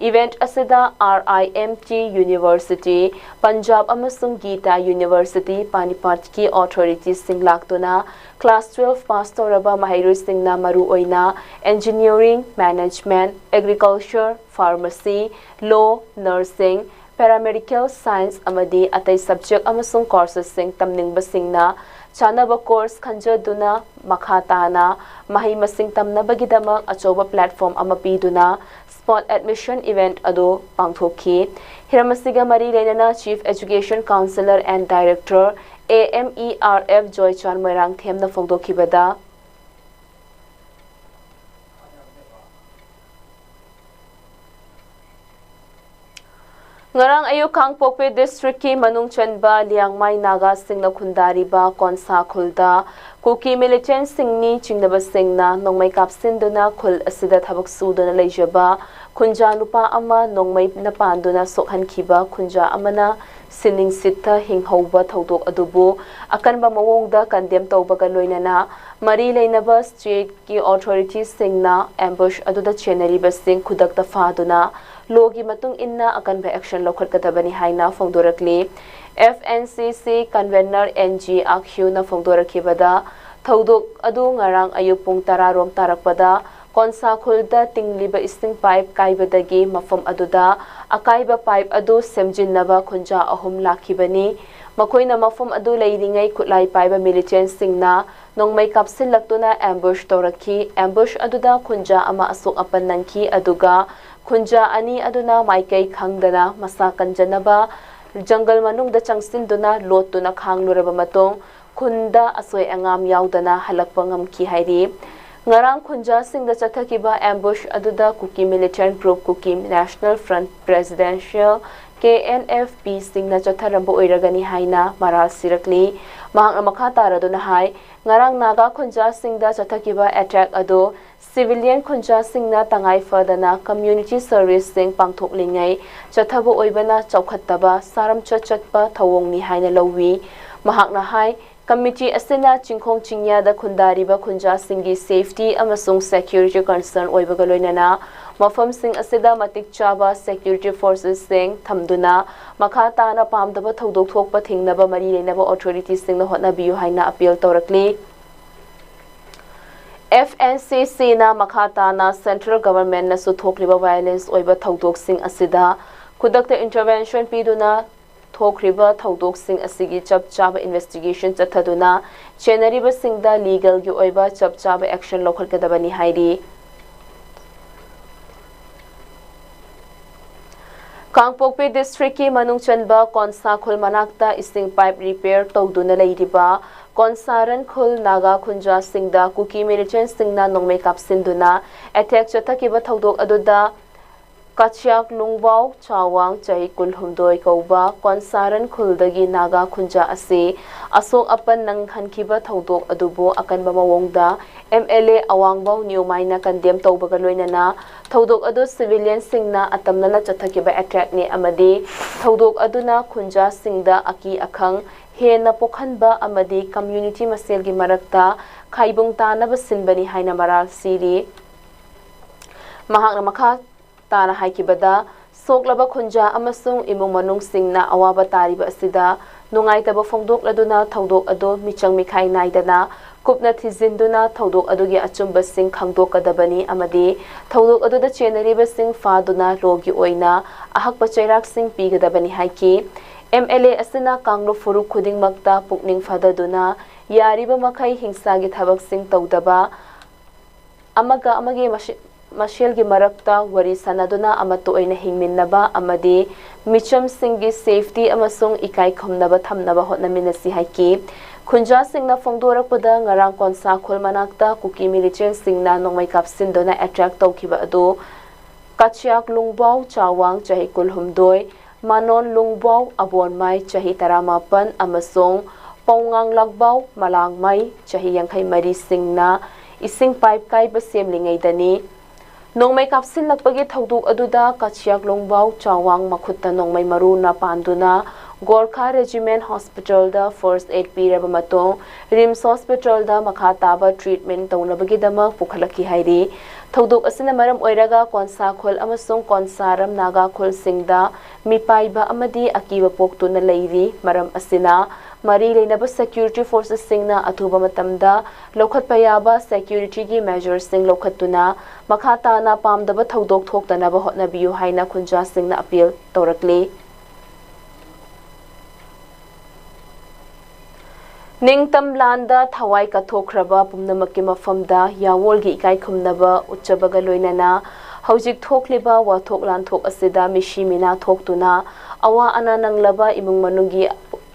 event ꯑꯁꯤꯗ R I M T University, Punjab ꯑꯃꯁꯨꯡ ꯒꯤꯇꯥ University ꯄꯥꯅꯤꯄꯥꯠꯀꯤ authorityꯁꯤꯡ ꯂꯥꯛꯇꯨꯅ class twelve pass ꯇꯧꯔꯕ ꯃꯍꯩꯔꯣꯏꯁꯤꯡꯅ ꯃꯔꯨꯑꯣꯏꯅ engineering, management, agriculture, pharmacy, law, nursing, paramedical science ꯑꯃꯗꯤ ꯑꯇꯩ subject ꯑꯃꯁꯨꯡ courses ꯁꯤꯡ ꯇꯝꯅꯤꯡꯕꯁꯤꯡꯅ ꯆꯥꯅꯕ course ꯈꯟꯖꯗꯨꯅ ꯃꯈꯥ ꯇꯥꯅ ꯃꯍꯩ ꯃꯁꯤꯡ ꯇꯝꯅꯕꯒꯤꯗꯃꯛ ꯑꯆꯧꯕ platform ꯑꯃ ꯄꯤꯗꯨꯅ sport admission event ꯑꯗꯨ ꯄꯥꯡꯊꯣꯛꯈꯤ꯫ ꯍꯤꯔꯝ ꯑꯁꯤꯒ ꯃꯔꯤ ꯂꯩꯅꯅ Chief Education Councillor and Director A M E R F Joychan ꯃꯣꯏꯔꯥꯡꯊꯦꯝꯅ ꯐꯣꯡꯗꯣꯛꯈꯤꯕꯗ, ꯉꯔꯥꯡ ꯑꯌꯨꯛ ꯀꯥꯡꯄꯣꯛꯄꯤ districtꯀꯤ ꯃꯅꯨꯡ ꯆꯟꯕ ꯂꯤꯌꯥꯡꯃꯥꯏ ꯅꯥꯒꯥꯁꯤꯡꯅ ꯈꯨꯟꯗꯥꯔꯤꯕ ꯀꯣꯟꯁꯥ ꯈꯨꯜꯗ ꯀꯨꯀꯤ militantꯁꯤꯡꯅꯤ ꯆꯤꯡꯅꯕꯁꯤꯡꯅ ꯅꯣꯡꯃꯩ ꯀꯥꯞꯁꯤꯟꯗꯨꯅ ꯈꯨꯜ ꯑꯁꯤꯗ ꯊꯕꯛ ꯁꯨꯗꯨꯅ ꯂꯩꯖꯕ ꯈꯨꯟꯖꯥ ꯅꯨꯄꯥ ꯑꯃ ꯅꯣꯡꯃꯩꯅ ꯄꯥꯟꯗꯨꯅ ꯁꯣꯛꯍꯟꯈꯤꯕ ꯈꯨꯟꯖꯥ ꯑꯃꯅ ꯁꯤꯅꯤꯡꯁꯤꯠꯇ ꯍꯤꯡꯍꯧꯕ ꯊꯧꯗꯣꯛ ꯑꯗꯨꯕꯨ ꯑꯀꯟꯕ ꯃꯑꯣꯡꯗ condemn ꯇꯧꯕꯒ ꯂꯣꯏꯅꯅ ꯃꯔꯤ ꯂꯩꯅꯕ stateꯀꯤ authorityꯁꯤꯡꯅ ambush ꯑꯗꯨꯗ ꯆꯦꯟꯅꯔꯤꯕꯁꯤꯡ ꯈꯨꯗꯛꯇ ꯐꯥꯗꯨꯅ ꯂꯣꯒꯤ ꯃꯇꯨꯡ ꯏꯟꯅ ꯑꯀꯟꯕ ꯑꯦꯛꯁꯟ ꯂꯧꯈꯠꯀꯗꯕꯅꯤ ꯍꯥꯏꯅ ꯐꯣꯡꯗꯣꯔꯛꯂꯤ꯫ ꯑꯦꯐ ꯑꯦꯟ ꯁꯤ ꯁꯤ ꯀꯟꯚꯦꯅꯔ ꯑꯦꯟ ꯖꯤ ꯑꯥꯈ꯭ꯌꯨꯅ ꯐꯣꯡꯗꯣꯔꯛꯈꯤꯕꯗ, ꯊꯧꯗꯣꯛ ꯑꯗꯨ ꯉꯔꯥꯡ ꯑꯌꯨꯛ ꯄꯨꯡ ꯇꯔꯥ ꯔꯣꯝ ꯇꯥꯔꯛꯄꯗ ꯀꯣꯟꯁꯥꯈꯨꯜꯗ ꯇꯤꯡꯂꯤꯕ ꯏꯁꯤꯡ ꯄꯥꯏꯞ ꯀꯥꯏꯕꯗꯒꯤ ꯃꯐꯝ ꯑꯗꯨꯗ ꯑꯀꯥꯏꯕ ꯄꯥꯏꯞ ꯑꯗꯨ ꯁꯦꯝꯖꯤꯟꯅꯕ ꯈꯨꯟꯖꯥ ꯑꯍꯨꯝ ꯂꯥꯛꯈꯤꯕꯅꯤ꯫ ꯃꯈꯣꯏꯅ ꯃꯐꯝ ꯑꯗꯨ ꯂꯩꯔꯤꯉꯩ ꯈꯨꯠꯂꯥꯏ ꯄꯥꯏꯕ ꯃꯤꯂꯤꯇꯦꯟꯁꯤꯡꯅ ꯅꯣꯡꯃꯩ ꯀꯥꯞꯁꯤꯜꯂꯛꯇꯨꯅ ꯑꯦꯝꯕꯨꯁ ꯇꯧꯔꯛꯈꯤ꯫ ꯑꯦꯝꯕꯨꯁ ꯑꯗꯨꯗ ꯈꯨꯟꯖꯥ ꯑꯃ ꯑꯁꯣꯛ ꯑꯄꯟ ꯅꯪꯈꯤ, ꯑꯗꯨꯒ ꯈꯨꯟꯖꯥ ꯑꯅꯤ ꯑꯗꯨꯅ ꯃꯥꯏꯀꯩ ꯈꯪꯗꯅ ꯃꯁꯥ ꯀꯟꯖꯅꯕ ꯖꯪꯒꯜ ꯃꯅꯨꯡꯗ ꯆꯪꯁꯤꯟꯗꯨꯅ ꯂꯣꯠꯇꯨꯅ ꯈꯥꯡꯂꯨꯔꯕ ꯃꯇꯨꯡ ꯈꯨꯟꯗ ꯑꯁꯣꯏ ꯑꯉꯥꯝ ꯌꯥꯎꯗꯅ ꯍꯜꯂꯛꯄ ꯉꯝꯈꯤ ꯍꯥꯏꯔꯤ꯫ ꯉꯔꯥꯡ ꯈꯨꯟꯖꯥꯁꯤꯡꯗ ꯆꯠꯊꯈꯤꯕ ꯑꯦꯝꯕꯨꯁ ꯑꯗꯨꯗ Kuki militant group Kuki national front presidential, K N F P, ꯁꯤꯡꯅ ꯆꯠꯊꯔꯝꯕ ꯑꯣꯏꯔꯒꯅꯤ ꯍꯥꯏꯅ ꯃꯔꯥꯜ ꯁꯤꯔꯛꯂꯤ꯫ ꯃꯍꯥꯛꯅ ꯃꯈꯥ ꯇꯥꯔꯗꯨꯅ ꯍꯥꯏ, ꯉꯔꯥꯡ ꯅꯥꯒꯥ ꯈꯨꯟꯖꯥꯁꯤꯡꯗ ꯆꯠꯊꯈꯤꯕ ꯑꯦꯇꯦꯛ ꯑꯗꯨ ꯁꯤꯚꯤꯂꯤꯌꯟ ꯈꯨꯟꯖꯥꯁꯤꯡꯅ ꯇꯉꯥꯏ ꯐꯗꯅ ꯀꯝꯃ꯭ꯌꯨꯅꯤꯇꯤ ꯁꯔꯚꯤꯁꯁꯤꯡ ꯄꯥꯡꯊꯣꯛꯂꯤꯉꯩ ꯆꯠꯊꯕ ꯑꯣꯏꯕꯅ ꯆꯥꯎꯈꯠꯇꯕ ꯁꯥꯔꯝꯆꯠ ꯆꯠꯄ ꯊꯧꯑꯣꯡꯅꯤ ꯍꯥꯏꯅ ꯂꯧꯏ꯫ ꯃꯍꯥꯛꯅ ꯍꯥꯏ, ꯀꯃꯤꯇꯤ ꯑꯁꯤꯅ ꯆꯤꯡꯈꯣꯡ ꯆꯤꯡꯌꯥꯗ ꯈꯨꯟꯗꯥꯔꯤꯕ ꯈꯨꯟꯖꯥꯁꯤꯡꯒꯤ ꯁꯦꯐꯇꯤ ꯑꯃꯁꯨꯡ ꯁꯦꯀ꯭ꯌꯨꯔꯤꯇꯤ ꯀꯟꯁꯔꯟ ꯑꯣꯏꯕꯒ ꯂꯣꯏꯅꯅ ꯃꯐꯝꯁꯤꯡ ꯑꯁꯤꯗ ꯃꯇꯤꯛ ꯆꯥꯕ ꯁꯦꯀ꯭ꯌꯨꯔꯤꯇꯤ ꯐꯣꯔꯁꯦꯁꯁꯤꯡ ꯊꯝꯗꯨꯅ ꯃꯈꯥ ꯇꯥꯅ ꯄꯥꯝꯗꯕ ꯊꯧꯗꯣꯛ ꯊꯣꯛꯄ ꯊꯤꯡꯅꯕ ꯃꯔꯤ ꯂꯩꯅꯕ ꯑꯣꯊꯣꯔꯤꯇꯤꯁꯤꯡꯅ ꯍꯣꯠꯅꯕꯤꯌꯨ ꯍꯥꯏꯅ ꯑꯄꯤꯜ ꯇꯧꯔꯛꯂꯤ꯫ ꯑꯦꯐ ꯑꯦꯟ ꯁꯤ ꯁꯤꯅ ꯃꯈꯥ ꯇꯥꯅ ꯁꯦꯟꯇ꯭ꯔꯦꯜ ꯒꯚꯔꯟꯃꯦꯟꯠꯅꯁꯨ ꯊꯣꯛꯂꯤꯕ ꯚꯥꯏꯑꯣꯂꯦꯟꯁ ꯑꯣꯏꯕ ꯊꯧꯗꯣꯛꯁꯤꯡ ꯑꯁꯤꯗ ꯈꯨꯗꯛꯇ ꯏꯟꯇꯔꯚꯦꯟꯁꯟ ꯄꯤꯗꯨꯅ ꯊꯣꯛꯈ꯭ꯔꯤꯕ ꯊꯧꯗꯣꯛꯁꯤꯡ ꯑꯁꯤꯒꯤ ꯆꯞ ꯆꯥꯕ ꯏꯟꯚꯦꯁꯇꯤꯒꯦꯁꯟ ꯆꯠꯊꯗꯨꯅ ꯆꯦꯟꯅꯔꯤꯕꯁꯤꯡꯗ ꯂꯤꯒꯦꯜꯒꯤ ꯑꯣꯏꯕ ꯆꯞ ꯆꯥꯕ ꯑꯦꯛꯁꯟ ꯂꯧꯈꯠꯀꯗꯕꯅꯤ ꯍꯥꯏꯔꯤ꯫ ꯀꯥꯡꯄꯣꯛꯄꯤ ꯗꯤꯁꯇ꯭ꯔꯤꯛꯀꯤ ꯃꯅꯨꯡ ꯆꯟꯕ ꯀꯣꯟꯁꯥꯈꯨꯜ ꯃꯅꯥꯛꯇ ꯏꯁꯤꯡ ꯄꯥꯏꯞ ꯔꯤꯄꯦꯌꯔ ꯇꯧꯗꯨꯅ ꯂꯩꯔꯤꯕ ꯀꯣꯟꯁꯥꯔꯟ ꯈꯨꯜ ꯅꯥꯒꯥ ꯈꯨꯟꯖꯥꯁꯤꯡꯗ ꯀꯨꯀꯤ ꯃꯤꯂꯤꯇꯦꯟꯁꯤꯡꯅ ꯅꯣꯡꯃꯩ ꯀꯥꯞꯁꯤꯟꯗꯨꯅ ꯑꯦꯇꯦꯛ ꯆꯠꯊꯈꯤꯕ ꯊꯧꯗꯣꯛ ꯑꯗꯨꯗ ꯀꯥꯆꯤꯌꯥꯛ ꯂꯨꯡꯕꯥꯎ ꯆꯥꯋꯥꯡ, ꯆꯍꯤ ꯀꯨꯟꯍꯨꯝꯗꯣꯏ ꯀꯧꯕ ꯀꯣꯟꯁꯥꯔꯟ ꯈꯨꯜꯗꯒꯤ ꯅꯥꯒꯥ ꯈꯨꯟꯖꯥ ꯑꯁꯤ ꯑꯁꯣꯛ ꯑꯄꯟ ꯅꯪꯍꯟꯈꯤꯕ ꯊꯧꯗꯣꯛ ꯑꯗꯨꯕꯨ ꯑꯀꯟꯕ ꯃꯑꯣꯡꯗ ꯑꯦꯝ ꯑꯦꯜ ꯑꯦ ꯑꯋꯥꯡꯕꯥꯎ ꯅ꯭ꯌꯨꯃꯥꯏꯅ ꯀꯟꯗꯦꯝ ꯇꯧꯕꯒ ꯂꯣꯏꯅꯅ ꯊꯧꯗꯣꯛ ꯑꯗꯨ ꯁꯤꯚꯤꯂꯤꯌꯟꯁꯤꯡꯅ ꯑꯇꯝꯅꯅ ꯆꯠꯊꯈꯤꯕ ꯑꯦꯇꯦꯛꯅꯤ ꯑꯃꯗꯤ ꯊꯧꯗꯣꯛ ꯑꯗꯨꯅ ꯈꯨꯟꯖꯥꯁꯤꯡꯗ ꯑꯀꯤ ꯑꯈꯪ ꯍꯦꯟꯅ ꯄꯣꯛꯍꯟꯕ ꯑꯃꯗꯤ ꯀꯝꯃ꯭ꯌꯨꯅꯤꯇꯤ ꯃꯁꯦꯜꯒꯤ ꯃꯔꯛꯇ ꯈꯥꯏꯕꯨꯡ ꯇꯥꯅꯕ ꯁꯤꯟꯕꯅꯤ ꯍꯥꯏꯅ ꯃꯔꯥꯜ ꯁꯤꯔꯤ꯫ ꯃꯍꯥꯛꯅ ꯃꯈꯥ ꯇꯥꯅ ꯍꯥꯏꯈꯤꯕꯗ, ꯁꯣꯛꯂꯕ ꯈꯨꯟꯖꯥ ꯑꯃꯁꯨꯡ ꯏꯃꯨꯡ ꯃꯅꯨꯡꯁꯤꯡꯅ ꯑꯋꯥꯕ ꯇꯥꯔꯤꯕ ꯑꯁꯤꯗ ꯅꯨꯡꯉꯥꯏꯇꯕ ꯐꯣꯡꯗꯣꯛꯂꯗꯨꯅ ꯊꯧꯗꯣꯛ ꯑꯗꯨ ꯃꯤꯆꯪ ꯃꯤꯈꯥꯏ ꯅꯥꯏꯗꯅ ꯀꯨꯞꯅ ꯊꯤꯖꯤꯟꯗꯨꯅ ꯊꯧꯗꯣꯛ ꯑꯗꯨꯒꯤ ꯑꯆꯨꯝꯕꯁꯤꯡ ꯈꯪꯗꯣꯛꯀꯗꯕꯅꯤ ꯑꯃꯗꯤ ꯊꯧꯗꯣꯛ ꯑꯗꯨꯗ ꯆꯦꯟꯅꯔꯤꯕꯁꯤꯡ ꯐꯥꯗꯨꯅ ꯂꯣꯒꯤ ꯑꯣꯏꯅ ꯑꯍꯛꯄ ꯆꯩꯔꯥꯛꯁꯤꯡ ꯄꯤꯒꯗꯕꯅꯤ ꯍꯥꯏꯈꯤ꯫ ꯑꯦꯝ ꯑꯦꯜ ꯑꯦ ꯑꯁꯤꯅ ꯀꯥꯡꯂꯨꯞ ꯐꯨꯔꯨꯞ ꯈꯨꯗꯤꯡꯃꯛꯇ ꯄꯨꯛꯅꯤꯡ ꯐꯊꯗꯨꯅ ꯌꯥꯔꯤꯕ ꯃꯈꯩ ꯍꯤꯡꯁꯥꯒꯤ ꯊꯕꯛꯁꯤꯡ ꯇꯧꯗꯕ, ꯑꯃꯒ ꯑꯃꯒꯤ ꯃꯁꯦ-, ꯃꯁꯦꯜꯒꯤ ꯃꯔꯛꯇ ꯋꯥꯔꯤ ꯁꯥꯟꯅꯗꯨꯅ ꯑꯃꯠꯇ ꯑꯣꯏꯅ ꯍꯤꯡꯃꯤꯟꯅꯕ ꯑꯃꯗꯤ ꯃꯤꯆꯝꯁꯤꯡꯒꯤ safety ꯑꯃꯁꯨꯡ ꯏꯀꯥꯏ ꯈꯨꯝꯅꯕ ꯊꯝꯅꯕ ꯍꯣꯠꯅꯃꯤꯟꯅꯁꯤ ꯍꯥꯏꯈꯤ꯫ ꯈꯨꯟꯖꯥꯁꯤꯡꯅ ꯐꯣꯡꯗꯣꯔꯛꯄꯗ, ꯉꯔꯥꯡ ꯀꯣꯟꯁꯥꯈꯣꯜ ꯃꯅꯥꯛꯇ ꯀꯨꯀꯤ militiaꯁꯤꯡꯅ ꯅꯣꯡꯃꯩ ꯀꯥꯞꯁꯤꯟꯗꯨꯅ attack ꯇꯧꯈꯤꯕ ꯑꯗꯨ ꯀꯥꯆꯤꯌꯥꯛ ꯂꯨꯡꯕꯥꯎ ꯆꯥꯋꯥꯡ, ꯆꯍꯤ ꯀꯨꯟꯍꯨꯝꯗꯣꯏ, ꯃꯥꯅꯣꯟ ꯂꯨꯡꯕꯥꯎ ꯑꯕꯣꯟꯃꯥꯏ, ꯆꯍꯤ ꯇꯔꯥꯃꯥꯄꯟ, ꯑꯃꯁꯨꯡ ꯄꯧꯉꯥꯡ ꯂꯥꯛꯕꯥꯎ ꯃꯂꯥꯡꯃꯥꯏ, ꯆꯍꯤ ꯌꯥꯡꯈꯩ ꯃꯔꯤꯁꯤꯡꯅ ꯏꯁꯤꯡ pipe ꯀꯥꯏꯕ ꯁꯦꯝꯂꯤꯉꯩꯗꯅꯤ꯫ ꯅꯣꯡꯃꯩ ꯀꯥꯞꯁꯤꯜꯂꯛꯄꯒꯤ ꯊꯧꯗꯣꯛ ꯑꯗꯨꯗ ꯀꯥꯆꯤꯌꯥꯛ ꯂꯣꯡꯕꯥꯎ ꯆꯥꯋꯥꯡ ꯃꯈꯨꯠꯇ ꯅꯣꯡꯃꯩ ꯃꯔꯨꯅ ꯄꯥꯟꯗꯨꯅ Gorkha Regiment Hospitalꯗ first aid ꯄꯤꯔꯕ ꯃꯇꯨꯡ RIMS Hospitalꯗ ꯃꯈꯥ ꯇꯥꯕ treatment ꯇꯧꯅꯕꯒꯤꯗꯃꯛ ꯄꯨꯈꯠꯂꯛꯈꯤ ꯍꯥꯏꯔꯤ꯫ ꯊꯧꯗꯣꯛ ꯑꯁꯤꯅ ꯃꯔꯝ ꯑꯣꯏꯔꯒ ꯀꯣꯟꯁꯥ ꯈꯨꯜ ꯑꯃꯁꯨꯡ ꯀꯣꯟꯁꯥꯔꯝ ꯅꯥꯒꯥ ꯈꯨꯜꯁꯤꯡꯗ ꯃꯤꯄꯥꯏꯕ ꯑꯃꯗꯤ ꯑꯀꯤꯕ ꯄꯣꯛꯇꯨꯅ ꯂꯩꯔꯤ꯫ ꯃꯔꯝ ꯑꯁꯤꯅ ꯃꯔꯤ ꯂꯩꯅꯕ security forcesꯁꯤꯡꯅ ꯑꯊꯨꯕ ꯃꯇꯝꯗ ꯂꯧꯈꯠꯄ ꯌꯥꯕ securityꯒꯤ measuresꯁꯤꯡ ꯂꯧꯈꯠꯇꯨꯅ ꯃꯈꯥ ꯇꯥꯅ ꯄꯥꯝꯗꯕ ꯊꯧꯗꯣꯛ ꯊꯣꯛꯇꯅꯕ ꯍꯣꯠꯅꯕꯤꯌꯨ ꯍꯥꯏꯅ ꯈꯨꯟꯖꯥꯁꯤꯡꯅ appeal ꯇꯧꯔꯛꯂꯤ꯫ ꯅꯤꯡꯇꯝ ꯂꯥꯟꯗ ꯊꯋꯥꯏ ꯀꯠꯊꯣꯛꯈ꯭ꯔꯕ ꯄꯨꯝꯅꯃꯛꯀꯤ ꯃꯐꯝꯗ ꯌꯥꯋꯣꯜꯒꯤ ꯏꯀꯥꯏ ꯈꯨꯝꯅꯕ ꯎꯠꯆꯕꯒ ꯂꯣꯏꯅꯅ ꯍꯧꯖꯤꯛ ꯊꯣꯛꯂꯤꯕ ꯋꯥꯊꯣꯛ ꯂꯥꯟꯊꯣꯛ ꯑꯁꯤꯗ ꯃꯤꯁꯤ ꯃꯤꯅꯥ ꯊꯣꯛꯇꯨꯅ ꯑꯋꯥ ꯑꯅꯥ ꯅꯪꯂꯕ ꯏꯃꯨꯡ ꯃꯅꯨꯡꯒꯤ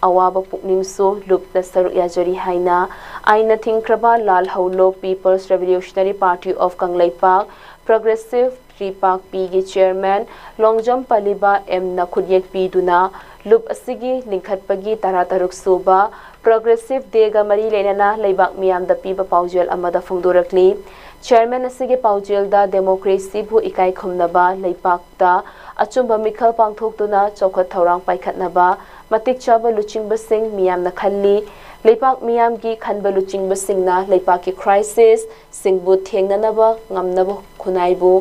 ꯑꯋꯥꯕ ꯄꯨꯛꯅꯤꯡꯁꯨ ꯂꯨꯞꯅ ꯁꯔꯨꯛ ꯌꯥꯖꯔꯤ ꯍꯥꯏꯅ ꯑꯥꯏꯟꯅ ꯊꯤꯡꯈ꯭ꯔꯕ ꯂꯥꯜ ꯍꯧꯂꯨꯞ People's Revolutionary Party of Kangleipak, Progressive ꯇ꯭ꯔꯤꯄꯥꯛꯄꯤꯒꯤ chairman Longjam ꯄꯂꯤꯕ ꯑꯦꯝꯅ ꯈꯨꯠꯌꯦꯛ ꯄꯤꯗꯨꯅ ꯂꯨꯞ ꯑꯁꯤꯒꯤ ꯂꯤꯡꯈꯠꯄꯒꯤ ꯇꯔꯥꯇꯔꯨꯛ ꯁꯨꯕ Progressive Dayꯒ ꯃꯔꯤ ꯂꯩꯅꯅ ꯂꯩꯕꯥꯛ ꯃꯤꯌꯥꯝꯗ ꯄꯤꯕ ꯄꯥꯎꯖꯦꯜ ꯑꯃꯗ ꯐꯣꯡꯗꯣꯔꯛꯂꯤ꯫ Chairman ꯑꯁꯤꯒꯤ ꯄꯥꯎꯖꯦꯜꯗ democracyꯕꯨ ꯏꯀꯥꯏ ꯈꯨꯝꯅꯕ, ꯂꯩꯄꯥꯛꯇ ꯑꯆꯨꯝꯕ ꯃꯤꯈꯜ ꯄꯥꯡꯊꯣꯛꯇꯨꯅ ꯆꯥꯎꯈꯠ ꯊꯧꯔꯥꯡ ꯄꯥꯏꯈꯠꯅꯕ, ꯃꯇꯤꯛ ꯆꯥꯕ ꯂꯨꯆꯤꯡꯕꯁꯤꯡ ꯃꯤꯌꯥꯝꯅ ꯈꯜꯂꯤ꯫ ꯂꯩꯄꯥꯛ ꯃꯤꯌꯥꯝꯒꯤ ꯈꯟꯕ ꯂꯨꯆꯤꯡꯕꯁꯤꯡꯅ ꯂꯩꯄꯥꯛꯀꯤ crisisꯁꯤꯡꯕꯨ ꯊꯦꯡꯅꯅꯕ ꯉꯝꯅꯕ ꯈꯨꯟꯅꯥꯏꯕꯨ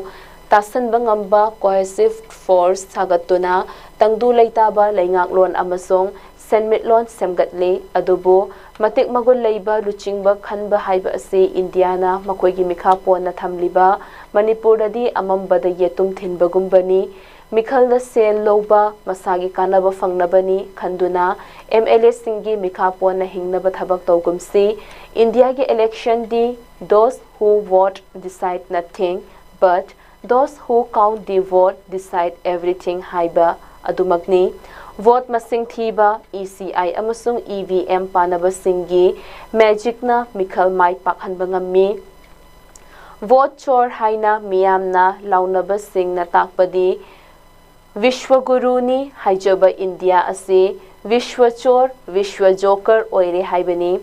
ꯇꯥꯁꯟꯕ ꯉꯝꯕ cohesive force ꯁꯥꯒꯠꯇꯨꯅ ꯇꯪꯗꯨ ꯂꯩꯇꯥꯕ ꯂꯩꯉꯥꯛꯂꯣꯟ ꯑꯃꯁꯨꯡ ꯁꯦꯟꯃꯤꯠꯂꯣꯟ ꯁꯦꯝꯒꯠꯂꯤ꯫ ꯑꯗꯨꯕꯨ ꯃꯇꯤꯛ ꯃꯒꯨꯟ ꯂꯩꯕ ꯂꯨꯆꯤꯡꯕ ꯈꯟꯕ ꯍꯥꯏꯕ ꯑꯁꯤ ꯏꯟꯗꯤꯌꯥꯅ ꯃꯈꯣꯏꯒꯤ ꯃꯤꯈꯥ ꯄꯣꯟꯅ ꯊꯝꯂꯤꯕ ꯃꯅꯤꯄꯨꯔꯗꯗꯤ ꯑꯃꯝꯕꯗ ꯌꯦꯇꯨꯝ ꯊꯤꯟꯕꯒꯨꯝꯕꯅꯤ꯫ ꯃꯤꯈꯜꯗ ꯁꯦꯜ ꯂꯧꯕ ꯃꯁꯥꯒꯤ ꯀꯥꯟꯅꯕ ꯐꯪꯅꯕꯅꯤ ꯈꯟꯗꯨꯅ M L A ꯁꯤꯡꯒꯤ ꯃꯤꯈꯥ ꯄꯣꯟꯅ ꯍꯤꯡꯅꯕ ꯊꯕꯛ ꯇꯧꯒꯨꯝꯁꯤ꯫ ꯏꯟꯗꯤꯌꯥꯒꯤ election D those who vote decide nothing, but those who count the vote decide everything ꯍꯥꯏꯕ ꯑꯗꯨꯃꯛꯅꯤ꯫ Vote ꯃꯁꯤꯡ ꯊꯤꯕ, E C I ꯑꯃꯁꯨꯡ E V M ꯄꯥꯟꯅꯕꯁꯤꯡꯒꯤ magicꯅ ꯃꯤꯈꯜ ꯃꯥꯏ ꯄꯥꯛꯍꯟꯕ ꯉꯝꯃꯤ꯫ Vote ꯆꯣꯔ ꯍꯥꯏꯅ ꯃꯤꯌꯥꯝꯅ ꯂꯥꯎꯅꯕꯁꯤꯡꯅ ꯇꯥꯛꯄꯗꯤ ꯕꯤꯁ꯭ꯋꯒꯨꯔꯨꯅꯤ ꯍꯥꯏꯖꯕ ꯏꯟꯗꯤꯌꯥ ꯑꯁꯤ ꯕꯤꯁ꯭ꯋ ꯆꯣꯔ, ꯕꯤꯁ꯭ꯋ ꯖꯣꯀꯔ ꯑꯣꯏꯔꯦ ꯍꯥꯏꯕꯅꯤ꯫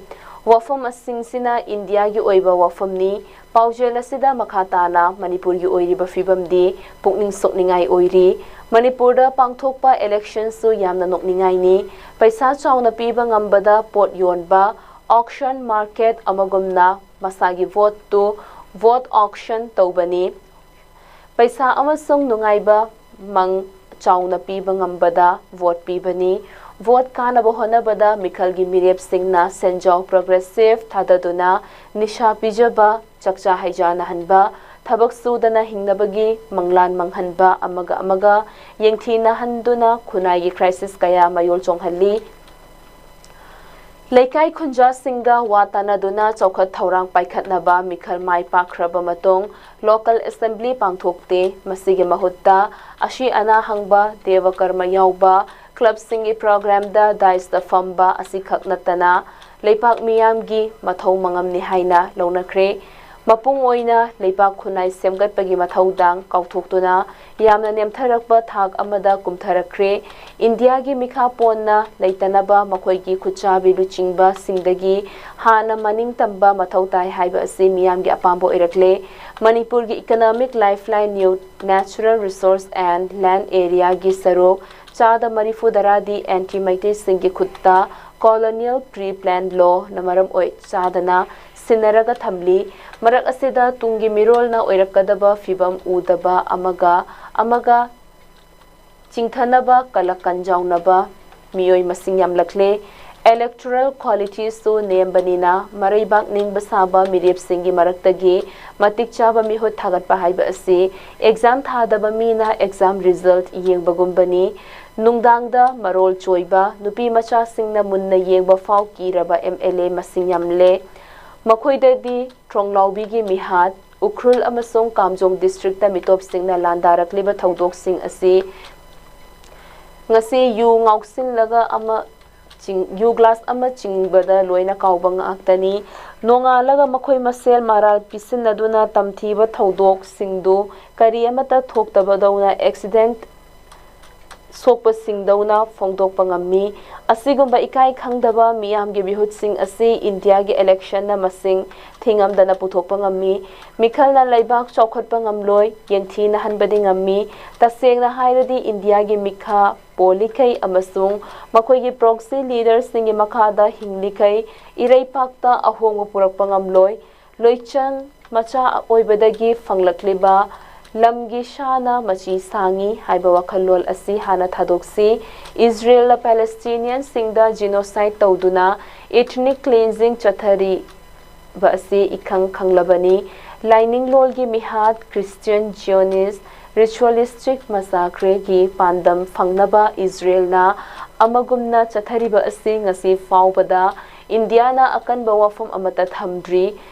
ꯋꯥꯐꯝꯁꯤꯡꯁꯤꯅ ꯏꯟꯗꯤꯌꯥꯒꯤ ꯑꯣꯏꯕ ꯋꯥꯐꯝꯅꯤ꯫ ꯄꯥꯎꯖꯦꯜ ꯑꯁꯤꯗ ꯃꯈꯥ ꯇꯥꯅ ꯃꯅꯤꯄꯨꯔꯒꯤ ꯑꯣꯏꯔꯤꯕ ꯐꯤꯕꯝꯗꯤ ꯄꯨꯛꯅꯤꯡ ꯁꯣꯛꯅꯤꯡꯉꯥꯏ ꯑꯣꯏꯔꯤ꯫ ꯃꯅꯤꯄꯨꯔꯗ ꯄꯥꯡꯊꯣꯛꯄ election ꯁꯨ ꯌꯥꯝꯅ ꯅꯣꯛꯅꯤꯡꯉꯥꯏꯅꯤ꯫ ꯄꯩꯁꯥ ꯆꯥꯎꯅ ꯄꯤꯕ ꯉꯝꯕꯗ ꯄꯣꯠ ꯌꯣꯟꯕ, auction market ꯑꯃꯒꯨꯝꯅ ꯃꯁꯥꯒꯤ vote ꯇꯨ vote auction ꯇꯧꯕꯅꯤ꯫ ꯄꯩꯁꯥ ꯑꯃꯁꯨꯡ ꯅꯨꯡꯉꯥꯏꯕ ꯃꯪ ꯆꯥꯎꯅ ꯄꯤꯕ ꯉꯝꯕꯗ vote ꯄꯤꯕꯅꯤ꯫ Vote ꯀꯥꯅꯕ ꯍꯣꯠꯅꯕꯗ ꯃꯤꯈꯜꯒꯤ ꯃꯤꯔꯦꯞꯁꯤꯡꯅ ꯁꯦꯟꯖꯥꯎ progressive ꯊꯥꯗꯗꯨꯅ ꯅꯤꯁꯥ ꯄꯤꯖꯕ, ꯆꯥꯛꯆꯥ ꯍꯩꯖꯥꯟꯅꯍꯟꯕ, ꯊꯕꯛ ꯁꯨꯗꯅ ꯍꯤꯡꯅꯕꯒꯤ ꯃꯪꯂꯥꯟ ꯃꯪꯍꯟꯕ, ꯑꯃꯒ ꯑꯃꯒ ꯌꯦꯡꯊꯤꯅꯍꯟꯗꯨꯅ ꯈꯨꯟꯅꯥꯏꯒꯤ crisis ꯀꯌꯥ ꯃꯌꯣꯜ ꯆꯣꯡꯍꯜꯂꯤ꯫ ꯂꯩꯀꯥꯏ ꯈꯨꯟꯖꯥꯁꯤꯡꯒ ꯋꯥ ꯇꯥꯅꯗꯨꯅ ꯆꯥꯎꯈꯠ ꯊꯧꯔꯥꯡ ꯄꯥꯏꯈꯠꯅꯕ ꯃꯤꯈꯜ ꯃꯥꯏ ꯄꯥꯛꯈ꯭ꯔꯕ ꯃꯇꯨꯡ local assembly ꯄꯥꯡꯊꯣꯛꯇꯦ꯫ ꯃꯁꯤꯒꯤ ꯃꯍꯨꯠꯇ ꯑꯁꯤ ꯑꯅꯥ ꯍꯪꯕ, ꯗꯦꯕ ꯀꯔꯃ ꯌꯥꯎꯕ, club ꯁꯤꯡꯒꯤ program ꯗ dais ꯇ ꯐꯝꯕ ꯑꯁꯤꯈꯛ ꯅꯠꯇꯅ ꯂꯩꯄꯥꯛ ꯃꯤꯌꯥꯝꯒꯤ ꯃꯊꯧ ꯃꯉꯝꯅꯤ ꯍꯥꯏꯅ ꯂꯧꯅꯈ꯭ꯔꯦ꯫ ꯃꯄꯨꯡ ꯑꯣꯏꯅ ꯂꯩꯄꯥꯛ ꯈꯨꯟꯅꯥꯏ ꯁꯦꯝꯒꯠꯄꯒꯤ ꯃꯊꯧꯗꯥꯡ ꯀꯥꯎꯊꯣꯛꯇꯨꯅ ꯌꯥꯝꯅ ꯅꯦꯝꯊꯔꯛꯄ ꯊꯥꯛ ꯑꯃꯗ ꯀꯨꯝꯊꯔꯛꯈ꯭ꯔꯦ꯫ ꯏꯟꯗꯤꯌꯥꯒꯤ ꯃꯤꯈꯥ ꯄꯣꯟꯅ ꯂꯩꯇꯅꯕ ꯃꯈꯣꯏꯒꯤ ꯈꯨꯠꯆꯥꯕꯤ ꯂꯨꯆꯤꯡꯕꯁꯤꯡꯗꯒꯤ ꯍꯥꯟꯅ ꯃꯅꯤꯡ ꯇꯝꯕ ꯃꯊꯧ ꯇꯥꯏ ꯍꯥꯏꯕ ꯑꯁꯤ ꯃꯤꯌꯥꯝꯒꯤ ꯑꯄꯥꯝꯕ ꯑꯣꯏꯔꯛꯂꯦ꯫ ꯃꯅꯤꯄꯨꯔꯒꯤ economic lifeline new natural resource and land area ꯒꯤ ꯁꯔꯨꯛ ꯆꯥꯗ ꯃꯔꯤꯐꯨ ꯇꯔꯥꯗꯤ anti ꯃꯩꯇꯩꯁꯤꯡꯒꯤ ꯈꯨꯠꯇ colonial pre plan law ꯅ ꯃꯔꯝ ꯑꯣꯏ ꯆꯥꯗꯅ ꯁꯤꯟꯅꯔꯒ ꯊꯝꯂꯤ꯫ ꯃꯔꯛ ꯑꯁꯤꯗ ꯇꯨꯡꯒꯤ ꯃꯤꯔꯣꯜꯅ ꯑꯣꯏꯔꯛꯀꯗꯕ ꯐꯤꯕꯝ ꯎꯗꯕ ꯑꯃꯒ ꯑꯃꯒ ꯆꯤꯡꯊꯅꯕ ꯀꯂꯛ ꯀꯟꯖꯥꯎꯅꯕ ꯃꯤꯑꯣꯏ ꯃꯁꯤꯡ ꯌꯥꯝꯂꯛꯂꯦ꯫ Electoral qualityꯁꯨ ꯅꯦꯝꯕꯅꯤꯅ ꯃꯔꯩꯕꯥꯛ ꯅꯤꯡꯕ ꯁꯥꯕ ꯃꯤꯔꯦꯞꯁꯤꯡꯒꯤ ꯃꯔꯛꯇꯒꯤ ꯃꯇꯤꯛ ꯆꯥꯕ ꯃꯤꯍꯨꯠ ꯊꯥꯒꯠꯄ ꯍꯥꯏꯕ ꯑꯁꯤ exam ꯊꯥꯗꯕ ꯃꯤꯅ exam result ꯌꯦꯡꯕꯒꯨꯝꯕꯅꯤ꯫ ꯅꯨꯡꯗꯥꯡꯗ ꯃꯔꯣꯜ ꯆꯣꯏꯕ, ꯅꯨꯄꯤ ꯃꯆꯥꯁꯤꯡꯅ ꯃꯨꯟꯅ ꯌꯦꯡꯕ ꯐꯥꯎ ꯀꯤꯔꯕ M L A ꯃꯁꯤꯡ ꯌꯥꯝꯂꯦ꯫ ꯃꯈꯣꯏꯗꯗꯤ ꯊ꯭ꯔꯣꯡꯂꯥꯎꯕꯤꯒꯤ ꯃꯤꯍꯥꯠ, ꯎꯈ꯭ꯔꯨꯜ ꯑꯃꯁꯨꯡ ꯀꯥꯝꯖꯣꯡ districtꯇ ꯃꯤꯇꯣꯞꯁꯤꯡꯅ ꯂꯥꯟꯗꯥꯔꯛꯂꯤꯕ ꯊꯧꯗꯣꯛꯁꯤꯡ ꯑꯁꯤ ꯉꯁꯤ ꯌꯨ ꯉꯥꯎꯁꯤꯜꯂꯒ ꯑꯃ ꯆꯤꯡ-, ꯌꯨ glass ꯑꯃ ꯆꯤꯡꯕꯗ ꯂꯣꯏꯅ ꯀꯥꯎꯕ ꯉꯥꯛꯇꯅꯤ꯫ ꯅꯣꯡꯉꯥꯜꯂꯒ ꯃꯈꯣꯏ ꯃꯁꯦꯜ ꯃꯔꯥꯜ ꯄꯤꯁꯤꯟꯅꯗꯨꯅ ꯇꯝꯊꯤꯕ ꯊꯧꯗꯣꯛꯁꯤꯡꯗꯨ ꯀꯔꯤ ꯑꯃꯠꯇ ꯊꯣꯛꯇꯕꯗꯧꯅ accident ꯁꯣꯛꯄꯁꯤꯡꯗꯧꯅ ꯐꯣꯡꯗꯣꯛꯄ ꯉꯝꯃꯤ꯫ ꯑꯁꯤꯒꯨꯝꯕ ꯏꯀꯥꯏ ꯈꯪꯗꯕ ꯃꯤꯌꯥꯝꯒꯤ ꯃꯤꯍꯨꯠꯁꯤꯡ ꯑꯁꯤ ꯏꯟꯗꯤꯌꯥꯒꯤ electionꯅ ꯃꯁꯤꯡ ꯊꯤꯉꯝꯗꯅ ꯄꯨꯊꯣꯛꯄ ꯉꯝꯃꯤ꯫ ꯃꯤꯈꯜꯅ ꯂꯩꯕꯥꯛ ꯆꯥꯎꯈꯠꯄ ꯉꯝꯂꯣꯏ, ꯌꯦꯡꯊꯤꯅꯍꯟꯕꯗꯤ ꯉꯝꯃꯤ꯫ ꯇꯁꯦꯡꯅ ꯍꯥꯏꯔꯗꯤ ꯏꯟꯗꯤꯌꯥꯒꯤ ꯃꯤꯈꯥ ꯄꯣꯜꯂꯤꯈꯩ ꯑꯃꯁꯨꯡ ꯃꯈꯣꯏꯒꯤ proxy leaderꯁꯤꯡꯒꯤ ꯃꯈꯥꯗ ꯍꯤꯡꯂꯤꯈꯩ ꯏꯔꯩꯄꯥꯛꯇ ꯑꯍꯣꯡꯕ ꯄꯨꯔꯛꯄ ꯉꯝꯂꯣꯏ꯫ ꯂꯣꯏꯆꯪ ꯃꯆꯥ ꯑꯣꯏꯕꯗꯒꯤ ꯐꯪꯂꯛꯂꯤꯕ "ꯂꯝꯒꯤ ꯁꯥꯅ ꯃꯆꯤ ꯁꯥꯡꯉꯤ" ꯍꯥꯏꯕ ꯋꯥꯈꯜꯂꯣꯟ ꯑꯁꯤ ꯍꯥꯟꯅ ꯊꯥꯗꯣꯛꯁꯤ꯫ ꯏꯖꯔꯦꯜꯅ ꯄꯦꯂꯦꯁꯇꯤꯅꯤꯌꯟꯁꯤꯡꯗ genocide ꯇꯧꯗꯨꯅ ethnic cleansing ꯆꯠꯊꯔꯤꯕ ꯑꯁꯤ ꯏꯈꯪ ꯈꯪꯂꯕꯅꯤ꯫ ꯂꯥꯏꯅꯤꯡꯂꯣꯜꯒꯤ ꯃꯤꯍꯥꯠ, Christian Zionist ritualistic massacreꯒꯤ ꯄꯥꯟꯗꯝ ꯐꯪꯅꯕ ꯏꯖꯔꯦꯜꯅ ꯑꯃꯒꯨꯝꯅ ꯆꯠꯊꯔꯤꯕ ꯑꯁꯤ ꯉꯁꯤ ꯐꯥꯎꯕꯗ ꯏꯟꯗꯤꯌꯥꯅ ꯑꯀꯟꯕ ꯋꯥꯐꯝ ꯑꯃꯠꯇ ꯊꯝꯗ꯭ꯔꯤ꯫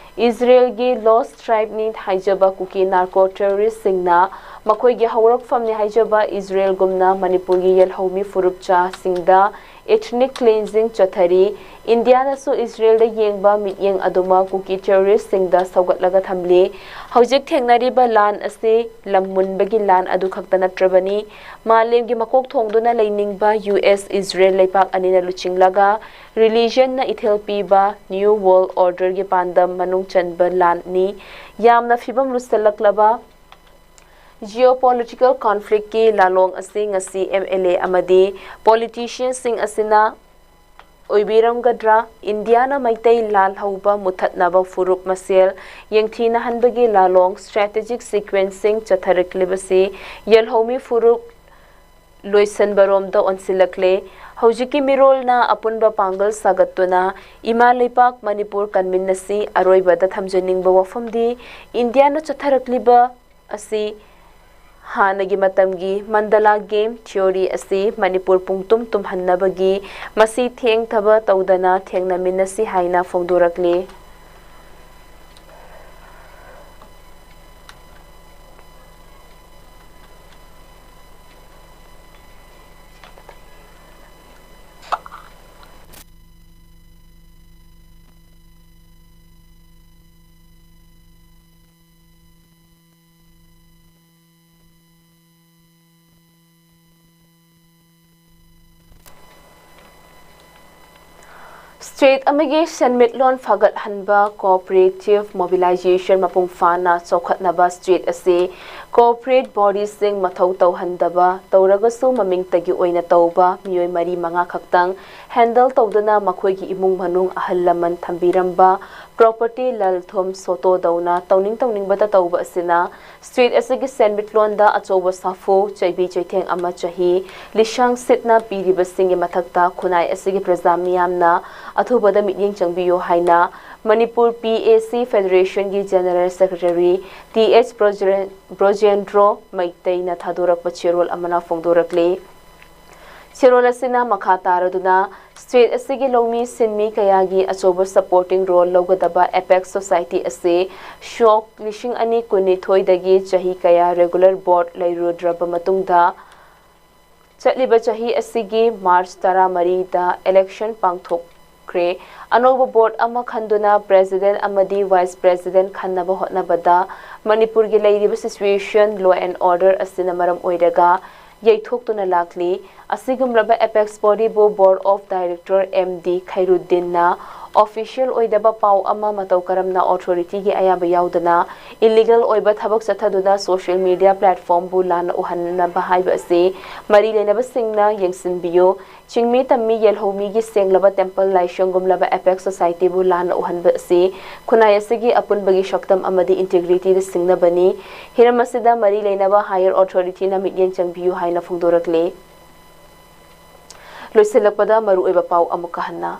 ꯏꯖꯔꯦꯜꯒꯤ Lost Tribeꯅꯤ ꯍꯥꯏꯖꯕ ꯀꯨꯀꯤ narco terroristꯁꯤꯡꯅ ꯃꯈꯣꯏꯒꯤ ꯍꯧꯔꯛꯐꯝꯅꯤ ꯍꯥꯏꯖꯕ ꯏꯖꯔꯦꯜꯒꯨꯝꯅ ꯃꯅꯤꯄꯨꯔꯒꯤ ꯌꯦꯜꯍꯧꯃꯤ ꯐꯨꯔꯨꯞꯆꯥꯁꯤꯡꯗ ethnic cleansing ꯆꯠꯊꯔꯤ꯫ ꯏꯟꯗꯤꯌꯥꯅꯁꯨ ꯏꯖꯔꯦꯜꯗ ꯌꯦꯡꯕ ꯃꯤꯠꯌꯦꯡ ꯑꯗꯨꯃꯛ ꯀꯨꯀꯤ terroristꯁꯤꯡꯗ ꯁꯧꯒꯠꯂꯒ ꯊꯝꯂꯤ꯫ ꯍꯧꯖꯤꯛ ꯊꯦꯡꯅꯔꯤꯕ ꯂꯥꯟ ꯑꯁꯤ ꯂꯝ ꯃꯨꯟꯕꯒꯤ ꯂꯥꯟ ꯑꯗꯨꯈꯛꯇ ꯅꯠꯇ꯭ꯔꯕꯅꯤ꯫ ꯃꯥꯂꯦꯝꯒꯤ ꯃꯀꯣꯛ ꯊꯣꯡꯗꯨꯅ ꯂꯩꯅꯤꯡꯕ U S ꯏꯖꯔꯦꯜ ꯂꯩꯄꯥꯛ ꯑꯅꯤꯅ ꯂꯨꯆꯤꯡꯂꯒ religionꯅ ꯏꯊꯤꯜ ꯄꯤꯕ New World Orderꯒꯤ ꯄꯥꯟꯗꯝ ꯃꯅꯨꯡ ꯆꯟꯕ ꯂꯥꯟꯅꯤ꯫ ꯌꯥꯝꯅ ꯐꯤꯕꯝ ꯂꯨꯁꯜꯂꯛꯂꯕ geopolitical conflictꯀꯤ ꯂꯥꯂꯣꯡ ꯑꯁꯤ ꯉꯁꯤ M L A ꯑꯃꯗꯤ politicianꯁꯤꯡ ꯑꯁꯤꯅ ꯑꯣꯏꯕꯤꯔꯝꯒꯗ꯭ꯔꯥ? ꯏꯟꯗꯤꯌꯥꯅ ꯃꯩꯇꯩ ꯂꯥꯜꯍꯧꯕ ꯃꯨꯊꯠꯅꯕ ꯐꯨꯔꯨꯞ ꯃꯁꯦꯜ ꯌꯦꯡꯊꯤꯅꯍꯟꯕꯒꯤ ꯂꯥꯂꯣꯡ strategic sequencing ꯆꯠꯊꯔꯛꯂꯤꯕꯁꯤ ꯌꯦꯜꯍꯧꯃꯤ ꯐꯨꯔꯨꯞ ꯂꯣꯏꯁꯤꯟꯕꯔꯣꯝꯗ ꯑꯣꯟꯁꯤꯜꯂꯛꯂꯦ꯫ ꯍꯧꯖꯤꯛꯀꯤ ꯃꯤꯔꯣꯜꯅ ꯑꯄꯨꯟꯕ ꯄꯥꯡꯒꯜ ꯁꯥꯒꯠꯇꯨꯅ ꯏꯃꯥ ꯂꯩꯄꯥꯛ ꯃꯅꯤꯄꯨꯔ ꯀꯟꯃꯤꯟꯅꯁꯤ꯫ ꯑꯔꯣꯏꯕꯗ ꯊꯝꯖꯅꯤꯡꯕ ꯋꯥꯐꯝꯗꯤ, ꯏꯟꯗꯤꯌꯥꯅ ꯆꯠꯊꯔꯛꯂꯤꯕ ꯑꯁꯤ ꯍꯥꯟꯅꯒꯤ ꯃꯇꯝꯒꯤ ꯃꯟꯗꯂꯥ game theory ꯑꯁꯤ ꯃꯅꯤꯄꯨꯔ ꯄꯨꯡꯇꯨꯝ ꯇꯨꯝꯍꯟꯅꯕꯒꯤ ꯃꯁꯤ ꯊꯦꯡꯊꯕ ꯇꯧꯗꯅ ꯊꯦꯡꯅꯃꯤꯟꯅꯁꯤ ꯍꯥꯏꯅ ꯐꯣꯡꯗꯣꯔꯛꯂꯤ꯫ State ꯑꯃꯒꯤ ꯁꯦꯟꯃꯤꯠꯂꯣꯟ ꯐꯒꯠꯍꯟꯕ, cooperative mobilization ꯃꯄꯨꯡ ꯐꯥꯅ ꯆꯥꯎꯈꯠꯅꯕ state ꯑꯁꯤ corporate bodyꯁꯤꯡ ꯃꯊꯧ ꯇꯧꯍꯟꯗꯕ, ꯇꯧꯔꯒꯁꯨ ꯃꯃꯤꯡꯇꯒꯤ ꯑꯣꯏꯅ ꯇꯧꯕ ꯃꯤꯑꯣꯏ ꯃꯔꯤ ꯃꯉꯥ ꯈꯛꯇꯪ handle ꯇꯧꯗꯨꯅ ꯃꯈꯣꯏꯒꯤ ꯏꯃꯨꯡ ꯃꯅꯨꯡ, ꯑꯍꯜ ꯂꯃꯟ ꯊꯝꯕꯤꯔꯝꯕ property, ꯂꯟ ꯊꯨꯝ ꯁꯣꯇꯣꯗꯧꯅ ꯇꯧꯅꯤꯡ ꯇꯧꯅꯤꯡꯕꯇ ꯇꯧꯕ ꯑꯁꯤꯅ state ꯑꯁꯤꯒꯤ ꯁꯦꯟꯃꯤꯠꯂꯣꯟꯗ ꯑꯆꯧꯕ ꯁꯥꯐꯨ, ꯆꯩꯕꯤ ꯆꯩꯊꯦꯡ ꯑꯃ ꯆꯍꯤ ꯂꯤꯁꯥꯡ ꯁꯤꯠꯅ ꯄꯤꯔꯤꯕꯁꯤꯡꯒꯤ ꯃꯊꯛꯇ ꯈꯨꯟꯅꯥꯏ ꯑꯁꯤꯒꯤ ꯄ꯭ꯔꯖꯥ ꯃꯤꯌꯥꯝꯅ ꯑꯊꯨꯕꯗ ꯃꯤꯠꯌꯦꯡ ꯆꯪꯕꯤꯌꯨ ꯍꯥꯏꯅ Manipur PAC Federationꯒꯤ General Secretary Th. ꯕ꯭ꯔꯣꯖꯦ-, ꯕ꯭ꯔꯣꯖꯦꯟꯗ꯭ꯔꯣ ꯃꯩꯇꯩꯅ ꯊꯥꯗꯣꯔꯛꯄ ꯆꯦꯔꯣꯜ ꯑꯃꯅ ꯐꯣꯡꯗꯣꯔꯛꯂꯤ꯫ ꯆꯦꯔꯣꯜ ꯑꯁꯤꯅ ꯃꯈꯥ ꯇꯥꯔꯗꯨꯅ state ꯑꯁꯤꯒꯤ ꯂꯧꯃꯤ ꯁꯤꯟꯃꯤ ꯀꯌꯥꯒꯤ ꯑꯆꯧꯕ supporting role ꯂꯧꯒꯗꯕ Apex Society ꯑꯁꯤ ꯁꯣꯛ ꯂꯤꯁꯤꯡ ꯑꯅꯤ ꯀꯨꯟꯅꯤꯊꯣꯏꯗꯒꯤ ꯆꯍꯤ ꯀꯌꯥ regular board ꯂꯩꯔꯨꯗ꯭ꯔꯕ ꯃꯇꯨꯡꯗ, ꯆꯠꯂꯤꯕ ꯆꯍꯤ ꯑꯁꯤꯒꯤ March ꯇꯔꯥꯃꯔꯤꯗ election ꯄꯥꯡꯊꯣꯛꯈ꯭ꯔꯦ꯫ ꯑꯅꯧꯕ board ꯑꯃ ꯈꯟꯗꯨꯅ president ꯑꯃꯗꯤ vice president ꯈꯟꯅꯕ ꯍꯣꯠꯅꯕꯗ ꯃꯅꯤꯄꯨꯔꯒꯤ ꯂꯩꯔꯤꯕ situation, law and order ꯑꯁꯤꯅ ꯃꯔꯝ ꯑꯣꯏꯔꯒ ꯌꯩꯊꯣꯛꯇꯨꯅ ꯂꯥꯛꯂꯤ꯫ ꯑꯁꯤꯒꯨꯝꯂꯕ ꯑꯦꯄꯦꯛꯁ ꯕꯣꯗꯤꯕꯨ board of director M D ꯈꯩꯔꯨꯗꯤꯟꯅ ꯑꯣꯐꯤꯁꯤꯌꯦꯜ ꯑꯣꯏꯗꯕ ꯄꯥꯎ ꯑꯃ ꯃꯇꯧ ꯀꯔꯝꯅ ꯑꯣꯊꯣꯔꯤꯇꯤꯒꯤ ꯑꯌꯥꯕ ꯌꯥꯎꯗꯅ ꯏꯂꯤꯒꯦꯜ ꯑꯣꯏꯕ ꯊꯕꯛ ꯆꯠꯊꯗꯨꯅ ꯁꯣꯁꯤꯌꯦꯜ ꯃꯤꯗꯤꯌꯥ ꯄ꯭ꯂꯦꯠꯐꯣꯔꯝꯕꯨ ꯂꯥꯟꯅ ꯎꯍꯟꯅꯕ ꯍꯥꯏꯕ ꯑꯁꯤ ꯃꯔꯤ ꯂꯩꯅꯕꯁꯤꯡꯅ ꯌꯦꯡꯁꯤꯟꯕꯤꯌꯨ꯫ ꯆꯤꯡꯃꯤ ꯇꯝꯃꯤ ꯌꯦꯜꯍꯧꯃꯤꯒꯤ ꯁꯦꯡꯂꯕ ꯇꯦꯝꯄꯜ ꯂꯥꯏꯁꯪꯒꯨꯝꯂꯕ ꯑꯦꯄꯦꯛꯁ ꯁꯣꯁꯥꯏꯇꯤꯕꯨ ꯂꯥꯟꯅ ꯎꯍꯟꯕ ꯑꯁꯤ ꯈꯨꯟꯅꯥꯏ ꯑꯁꯤꯒꯤ ꯑꯄꯨꯟꯕꯒꯤ ꯁꯛꯇꯝ ꯑꯃꯗꯤ ꯏꯟꯇꯤꯒ꯭ꯔꯤꯇꯤꯗ ꯁꯤꯡꯅꯕꯅꯤ꯫ ꯍꯤꯔꯝ ꯑꯁꯤꯗ ꯃꯔꯤ ꯂꯩꯅꯕ ꯍꯥꯌꯔ ꯑꯣꯊꯣꯔꯤꯇꯤꯅ ꯃꯤꯠꯌꯦꯡ ꯆꯪꯕꯤꯌꯨ ꯍꯥꯏꯅ ꯐꯣꯡꯗꯣꯔꯛꯂꯤ꯫ ꯂꯣꯏꯁꯤꯜꯂꯛꯄꯗ ꯃꯔꯨꯑꯣꯏꯕ ꯄꯥꯎ ꯑꯃꯨꯛꯀ ꯍꯟꯅ꯫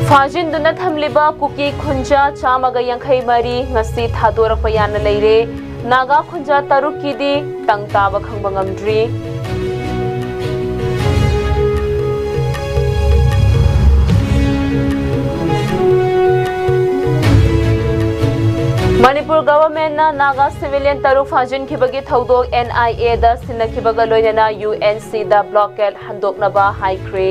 ꯐꯥꯖꯤꯟꯗꯨꯅ ꯊꯝꯂꯤꯕ ꯀꯨꯀꯤ ꯈꯨꯟꯖꯥ ꯆꯥꯝꯃꯒ ꯌꯥꯡꯈꯩ ꯃꯔꯤ ꯉꯁꯤ ꯊꯥꯗꯣꯔꯛꯄ ꯌꯥꯅ ꯂꯩꯔꯦ꯫ ꯅꯥꯒꯥ ꯈꯨꯟꯖꯥ ꯇꯔꯨꯛꯀꯤꯗꯤ ꯇꯪ ꯇꯥꯕ ꯈꯪꯕ ꯉꯝꯗ꯭ꯔꯤ꯫ ꯃꯅꯤꯄꯨꯔ ꯒꯚꯔꯟꯃꯦꯟꯠꯅ ꯅꯥꯒꯥ ꯁꯤꯚꯤꯂꯤꯌꯟ ꯇꯔꯨꯛ ꯐꯥꯖꯤꯟꯈꯤꯕꯒꯤ ꯊꯧꯗꯣꯛ ꯑꯦꯟ ꯑꯥꯏ ꯑꯦꯗ ꯁꯤꯟꯅꯈꯤꯕꯒ ꯂꯣꯏꯅꯅ ꯌꯨ ꯑꯦꯟ ꯁꯤꯗ ꯕ꯭ꯂꯣꯀꯦꯗ ꯍꯟꯗꯣꯛꯅꯕ ꯍꯥꯏꯈ꯭ꯔꯦ꯫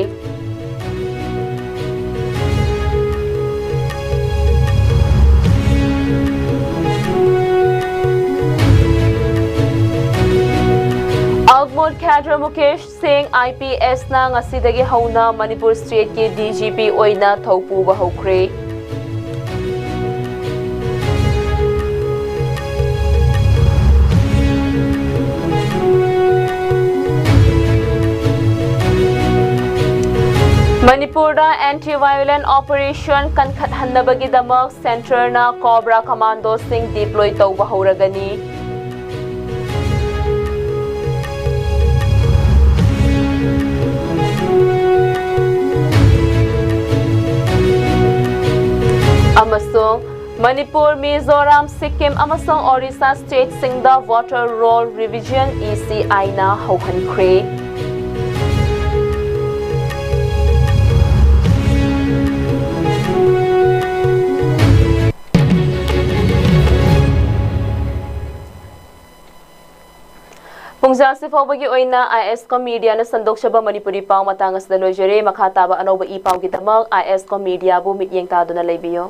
ꯑꯒꯃꯣꯠ ꯀꯦꯗꯔ ꯃꯨꯀꯦꯁ ꯁꯤꯡ ꯑꯥꯏ ꯄꯤ ꯑꯦꯁꯅ ꯉꯁꯤꯗꯒꯤ ꯍꯧꯅ ꯃꯅꯤꯄꯨꯔ ꯁ꯭ꯇꯦꯠꯀꯤ ꯗꯤ ꯖꯤ ꯄꯤ ꯑꯣꯏꯅ ꯊꯧ ꯄꯨꯕ ꯍꯧꯈ꯭ꯔꯦ꯫ ꯃꯅꯤꯄꯨꯔꯗ ꯑꯦꯟꯇꯤ ꯚꯥꯏꯑꯣꯂꯦꯟ ꯑꯣꯄꯔꯦꯁꯟ ꯀꯟꯈꯠꯍꯟꯅꯕꯒꯤꯗꯃꯛ ꯁꯦꯟꯇꯔꯅ ꯀꯣꯕ꯭ꯔꯥ ꯀꯃꯥꯟꯗꯣꯁꯤꯡ ꯗꯤꯄ꯭ꯂꯣꯏ ꯇꯧꯕ ꯍꯧꯔꯒꯅꯤ꯫ ꯑꯃꯁꯨꯡ ꯃꯅꯤꯄꯨꯔ, ꯃꯤꯖꯣꯔꯥꯝ, ꯁꯤꯛꯀꯤꯝ ꯑꯃꯁꯨꯡ Orissa ꯁ꯭ꯇꯦꯠꯁꯤꯡꯗ voter role revision, E ꯁꯤ ꯑꯥꯏꯅ ꯍꯧꯍꯟꯈ꯭ꯔꯦ꯫ ꯖꯥꯁꯤ ꯐꯥꯎꯕꯒꯤ ꯑꯣꯏꯅ ꯑꯥꯏ ꯑꯦꯁ ꯀꯣꯝ ꯃꯤꯗꯤꯌꯥꯅ ꯁꯟꯗꯣꯛꯆꯕ ꯃꯅꯤꯄꯨꯔꯤ ꯄꯥꯎ ꯃꯇꯥꯡ ꯑꯁꯤꯗ ꯂꯣꯏꯖꯔꯦ꯫ ꯃꯈꯥ ꯇꯥꯕ ꯑꯅꯧꯕ ꯏ ꯄꯥꯎꯒꯤꯗꯃꯛ ꯑꯥꯏ ꯑꯦꯁ ꯀꯣꯝ ꯃꯤꯗꯤꯌꯥꯕꯨ ꯃꯤꯠꯌꯦꯡ ꯇꯥꯗꯨꯅ ꯂꯩꯕꯤꯌꯨ꯫